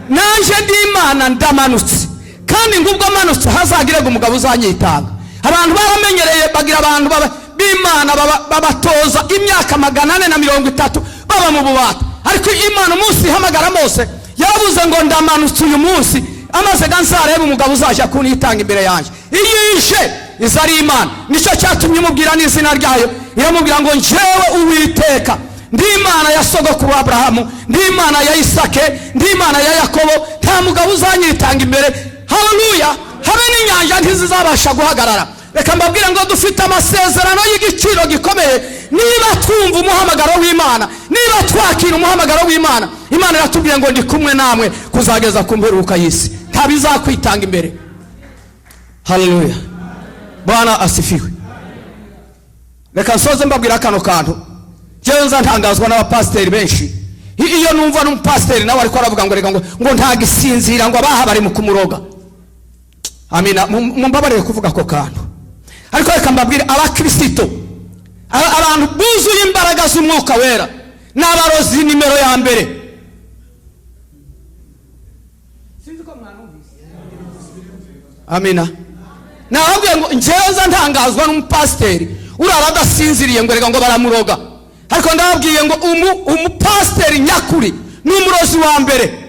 Nanjye ndi Imana ndamanutse, kandi ngo ubwo amanutse hazagirega umugabo uzanyitanga. Abantu baramenyereye, bagira abantu b'Imana babatoza imyaka 430 baba mu bubata. Ariko Imana umunsi ihamagara Mose yaravuze ngo ndamanutse uyu munsi, amaze ga nzarebe umugabo uzajya kunitanga imbere yanjye. Iyo ije iza ari Imana, nicyo cyatumye imubwira n'izina ryayo. Iramubwira ngo njyewe Uwiteka ndi Imana ya sogokuru Aburahamu, ndi Imana ya Isake, ndi Imana ya Yakobo, nta mugabo uzanyitanga imbere. Haleluya. Habe n'inyanja ntizizabasha guhagarara. Reka mbabwire ngo dufite amasezerano y'igiciro gikomeye. Niba twumva umuhamagaro w'Imana, niba twakira umuhamagaro w'Imana, Imana iratubwiye ngo ndi kumwe namwe kuzageza ku mperuka y'isi, nta bizakwitanga imbere. Haleluya. Bwana asifiwe. Reka nsoze mbabwira kano kantu. Njyewe nza ntangazwa n'abapasiteri benshi. Iyo numva n'umupasiteri nawe ariko aravuga ngo reka ngo ntagisinzira, ngo abaha bari mu kumuroga. Amina. Mumbabarire kuvuga ako kantu, ariko reka mbabwire, abakirisito, abantu buzuye imbaraga z'Umwuka Wera ni abarozi nimero ya mbere. Sinzi ko mwanumvise. Amina. Nababwiye ngo njyewe nza ntangazwa n'umupasiteri urara adasinziriye ngo reka ngo baramuroga, ariko ndababwiye ngo umupasiteri nyakuri ni umurozi wa mbere.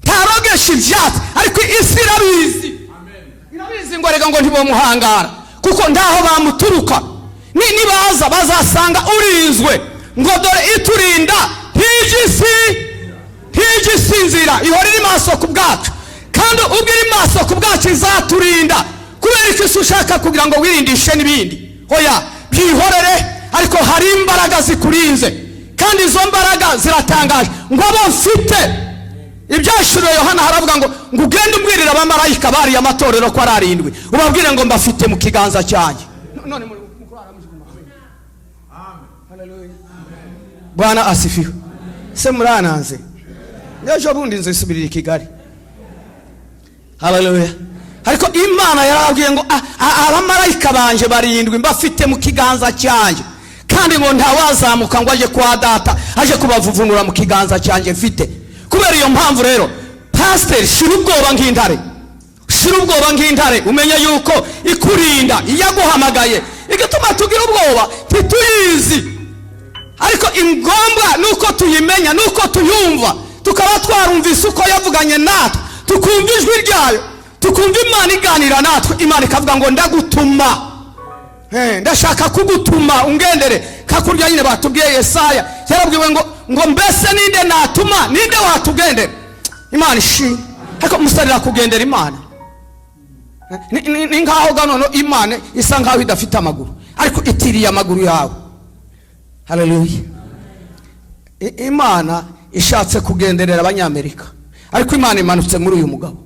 Ntarogesha ibyatsi, ariko isi irabizi, irabizi ngo reka ngo ntibamuhangara, kuko ntaho bamuturuka. Nibaza bazasanga urinzwe, ngo dore iturinda ntijya isinzira, ihora iri maso ku bwacu, kandi ubwo iri maso ku bwacu izaturinda. Kubera iki se ushaka kugira ngo wirindishe n'ibindi? Oya, byihorere, ariko hari imbaraga zikurinze, kandi izo mbaraga ziratangaje. Ngo abo mfite, Ibyahishuriwe Yohana haravuga ngo ugende umbwirire abamarayika bariye amatorero ko ari arindwi, ubabwire ngo mbafite mu kiganza cyanjye. None muri kurara mujiguma. Haleluya. Bwana asifiwe. Se murananze, ejo bundi nzisubirira i Kigali. Haleluya. Ariko Imana yarababwiye ngo abamarayika banje barindwi mbafite mu kiganza cyanjye, kandi ngo ntawazamuka ngo aje kwa data aje kubavuvunura mu kiganza cyanjye mfite. Kubera iyo mpamvu rero, pasiteri, shira ubwoba nk'intare, shira ubwoba nk'intare, umenye yuko ikurinda iyaguhamagaye. Igituma tugira ubwoba ntituyizi, ariko ingombwa nuko tuyimenya, nuko tuyumva, tukaba twarumvise uko yavuganye natwe, tukumva ijwi ryayo, tukumva Imana iganira natwe. Imana ikavuga ngo ndagutuma, ndashaka kugutuma ungendere. Kakurya nyine batubwiye Yesaya yarabwiwe ngo mbese ninde natuma, ninde watugendera? Imana ishimwe. Ariko musarira kugendera Imana ni nkaho ganono Imana isa nkaho idafite amaguru, ariko itiriye amaguru yawe. Haleluya. Imana ishatse kugenderera Abanyamerika, ariko Imana imanutse muri uyu mugabo.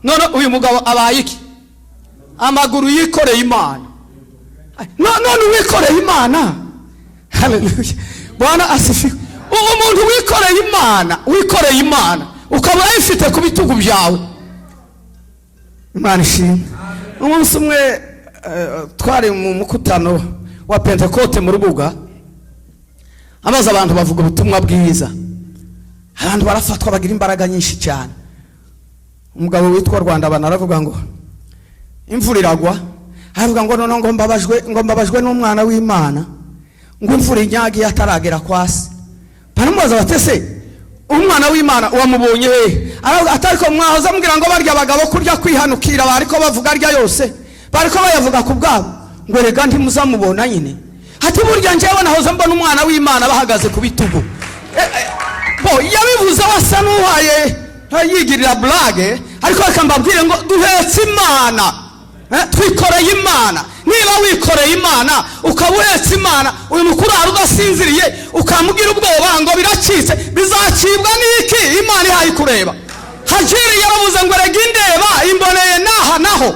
None uyu mugabo abaye iki? Amaguru yikoreye Imana. None uwikoreye Imana, haleluya, Bwana asifiwe. Umuntu wikoreye Imana, wikoreye Imana ukaba uyifite ku bitugu byawe, Imana ishimwe. Umunsi umwe twari mu mukutano wa Pentekote mu Rubuga, Amaze abantu bavuga ubutumwa bwiza, abantu barafatwa, bagira imbaraga nyinshi cyane. Umugabo witwa Rwanda aravuga ngo imvura iragwa, aravuga ngo noneho ngo mbabajwe n'umwana w'Imana, ngo imvura inyagiye ataragera kwa se. Baramubaza bati: "Ese umwana w'Imana wamubonye hehe?" Aravuga ati: "Ariko mwahoze mubwira ngo barya abagabo kurya kwihanukira, bariko bavuga arya yose, bariko bayavuga ku bwabo, ngo erega ntimuzamubona nyine." Ati: "Burya njyewe nahoze mbona umwana w'Imana bahagaze ku bitugu." Bo yabivuze wasa n'uhaye yigirira blague, ariko reka mbabwire ngo duhetse Imana. Twikoreye Imana. Niba wikoreye Imana, ukaba uhetse Imana, uyu mukuru hari udasinziriye ukamubwira ubwoba ngo biracitse, bizacibwa n'iki Imana ihaye kureba? Hajiri yaravuze ngo rega indeba imboneye n'aha naho.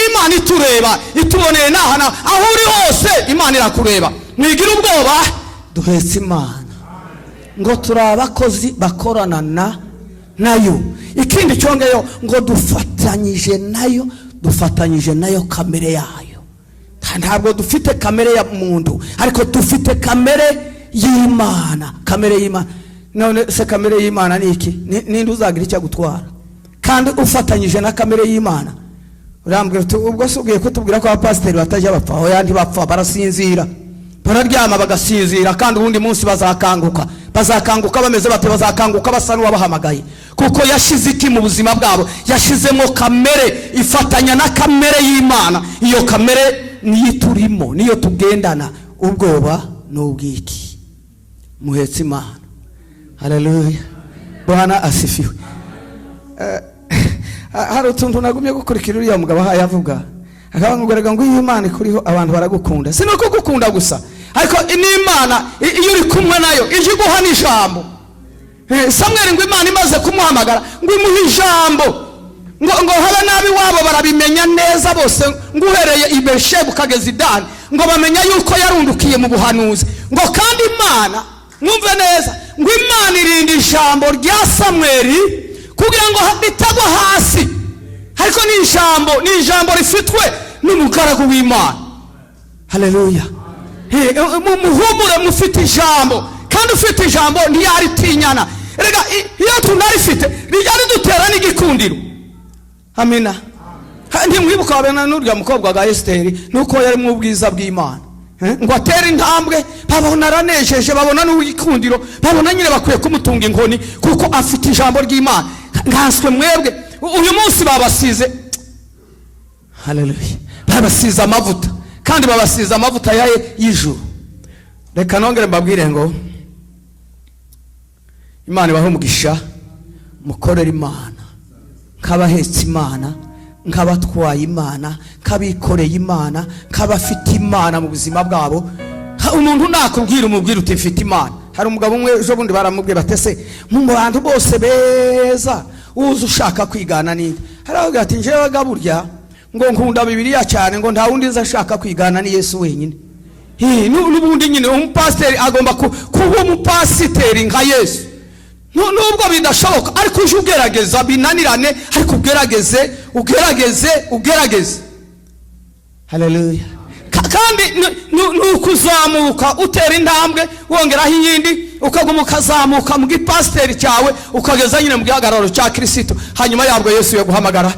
Imana itureba, ituboneye n'aha naho. Aho uri hose Imana irakureba. Mwigira ubwoba, duhetse Imana. Ngo turi abakozi bakorana na nayo. Ikindi cyongeyeho ngo dufatanyije nayo, dufatanyije nayo kamere yayo. Ntabwo dufite kamere ya muntu, ariko dufite kamere y'Imana, kamere y'Imana. None se kamere y'Imana ni iki? Ninde uzagira icyo agutwara kandi ufatanyije na kamere y'Imana? Urambwira uti: "Ubwo se ugiye kutubwira ko abapasiteri batajya bapfa?" Oya, ntibapfa, barasinzira, bararyama bagasinzira, kandi ubundi munsi bazakanguka. Bazakanguka bameze bate? Bazakanguka basa n'uwabahamagaye, kuko yashize iki mu buzima bwabo? Yashizemo kamere ifatanya na kamere y'Imana. Iyo kamere niyo turimo, niyo tugendana. Ubwoba ni ubwiki? Muhetse Imana. Haleluya, Bwana asifiwe. Hari utuntu nagumye gukurikira uriya mugabo ahaye avuga, akabangurega ngo iyo Imana ikuriho abantu baragukunda. Si no kugukunda gusa, ariko n'Imana iyo uri kumwe nayo ije iguha n'ijambo. Samweli ngo Imana imaze kumuhamagara ngo imuhe ijambo, ngo habe nabi wabo barabimenya neza bose, ngo uhereye i Berishebu ukageza i Dani, ngo bamenya yuko yarundukiye mu buhanuzi. Ngo kandi Imana, mwumve neza, ngo Imana irinda ijambo rya Samweli kugira ngo ritagwa hasi, ariko ni ijambo rifitwe n'umugaragu w'Imana. Haleluya. Muhumure, mufite ijambo, kandi ufite ijambo ntiyaritinyana. Rega iyo tunarifite rijya ridutera n'igikundiro. Amina. Ntimwibuka wabona n'urya mukobwa wa Esiteri, nuko yari mu bwiza bw'Imana? Ngo atere intambwe, babona aranejeje, babona n'uw'igikundiro, babona nyine bakwiye kumutunga inkoni kuko afite ijambo ry'Imana. Nkanswe mwebwe uyu munsi babasize, haleluya, babasize amavuta, kandi babasize amavuta ya y'ijuru. Reka nongere mbabwire ngo Imana ibahe umugisha. Mukorere Imana nk'abahetse Imana, nk'abatwaye Imana, nk'abikoreye Imana, nk'abafite Imana mu buzima bwabo. Umuntu nakubwira, umubwira uti: "Mfite Imana." Hari umugabo umwe ejo bundi baramubwira bati: "Ese mu bantu bose beza uzi ushaka kwigana ninde?" Haravuga ati: "Njyewe ga burya ngo nkunda Bibiliya cyane, ngo nta wundi nzi ashaka kwigana, ni Yesu wenyine." N'ubundi nyine umupasiteri agomba kuba umupasiteri nka Yesu. Nubwo bidashoboka, ariko uje ugerageza, binanirane, ariko ugerageze, ugerageze, ugerageze. Haleluya. Kandi ni ukuzamuka, utera intambwe, wongeraho iyindi, ukaguma ukazamuka mu gipasiteri cyawe, ukageza nyine mu gihagararo cya Kirisito. Hanyuma yabwo Yesu yaguhamagara,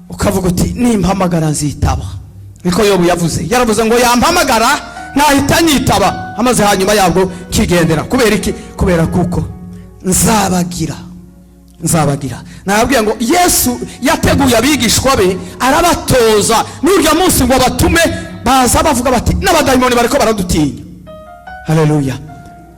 ukavuga uti: "Nimpamagara nzitaba." Niko Yobu yavuze, yaravuze ngo yampamagara ntahita nyitaba, amaze hanyuma yabwo kigendera. Kubera iki? Kubera kuko nzabagira. Nababwira ngo Yesu yateguye abigishwa be, arabatoza, n'urya munsi ngo batume baza bavuga bati: "N'abadayimoni bariko baradutinya." Haleluya.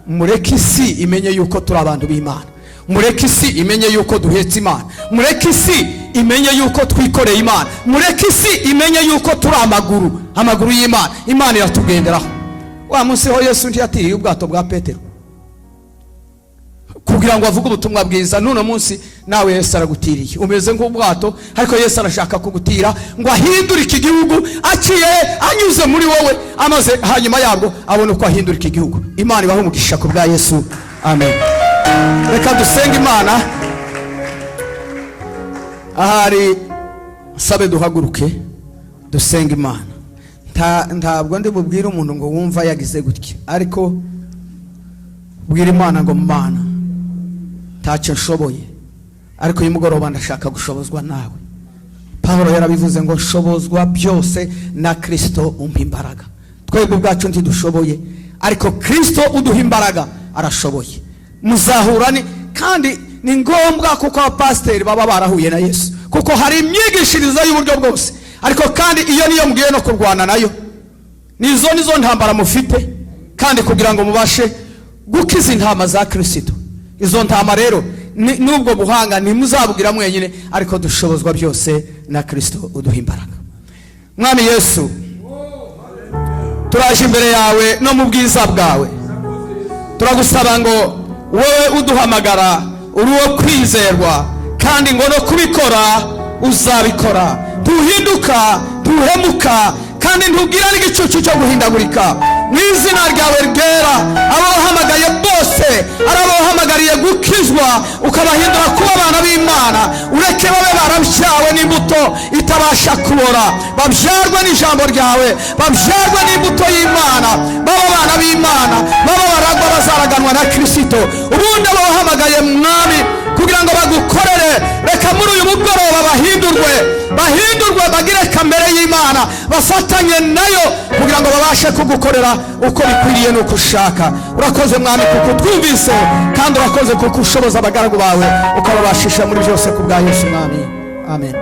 Mureke isi imenye yuko turi abantu b'Imana. Mureke isi imenye yuko duhetse Imana. Mureke isi imenye yuko twikoreye Imana. Mureke isi imenye yuko turi amaguru, amaguru y'Imana. Imana iratugenderaho. Wa munsi ho Yesu ntiyatiriye ubwato bwa Petero kugira ngo avuge ubutumwa bwiza? N'uno munsi nawe Yesu aragutiriye, umeze nk'ubwato, ariko Yesu arashaka kugutira ngo ahindure iki gihugu aciye anyuze muri wowe, amaze hanyuma yabwo abone uko ahindura iki gihugu. Imana ibahe umugisha ku bwa Yesu. Amen. Reka dusenge Imana. Ahari sabe duhaguruke dusenge Imana. Ntabwo ndi bubwire umuntu ngo wumva yagize gutya, ariko Bwira Imana ngo: "Mana, ntacyo nshoboye, ariko uyu mugoroba ndashaka gushobozwa nawe." Pawulo yarabivuze ngo: "Nshobozwa byose na Kirisito umpa imbaraga." Twebwe ubwacu ntidushoboye, ariko Kirisito uduha imbaraga arashoboye. Muzahura ni kandi ni ngombwa, kuko abapasiteri baba barahuye na Yesu, kuko hari imyigishirize y'uburyo bwose, ariko kandi iyo niyo mugiye no kurwana nayo. Nizo ntambara mufite, kandi kugira ngo mubashe gukiza intama za Kirisito. Izo ntama rero n'ubwo buhanga ntimuzabwira mwenyine, ariko dushobozwa byose na Kirisito uduha imbaraga. Mwami Yesu, turaje imbere yawe no mu bwiza bwawe. Turagusaba ngo wowe uduhamagara uri uwo kwizerwa, kandi ngo no kubikora uzabikora. Ntuhinduka, ntuhemuka, kandi ntugira n'igicucu cyo guhindagurika. Mu izina ryawe ryera, abo wahamagaye bose, ari abo wahamagariye gukizwa ukabahindura kuba abana b'Imana, ureke babe barabyawe n'imbuto itabasha kubora, babyarwe n'ijambo ryawe, babyarwe n'imbuto y'Imana, babe abana b'Imana, babe baragwa bazaraganwa na Kirisito. Ubundi abo wahamagaye, Mwami, kugira ngo bagukorere, reka muri uyu mugoroba bahindurwe, bahindurwe, bagire kamere y'Imana, bafatanye nayo kugira ngo babashe kugukorera uko bikwiriye n'uko ushaka. Urakoze, Mwami, kuko twumvise, kandi urakoze kuko ushoboza abagaragu bawe, ukababashisha muri byose, ku bwa Yesu Mwami, amen.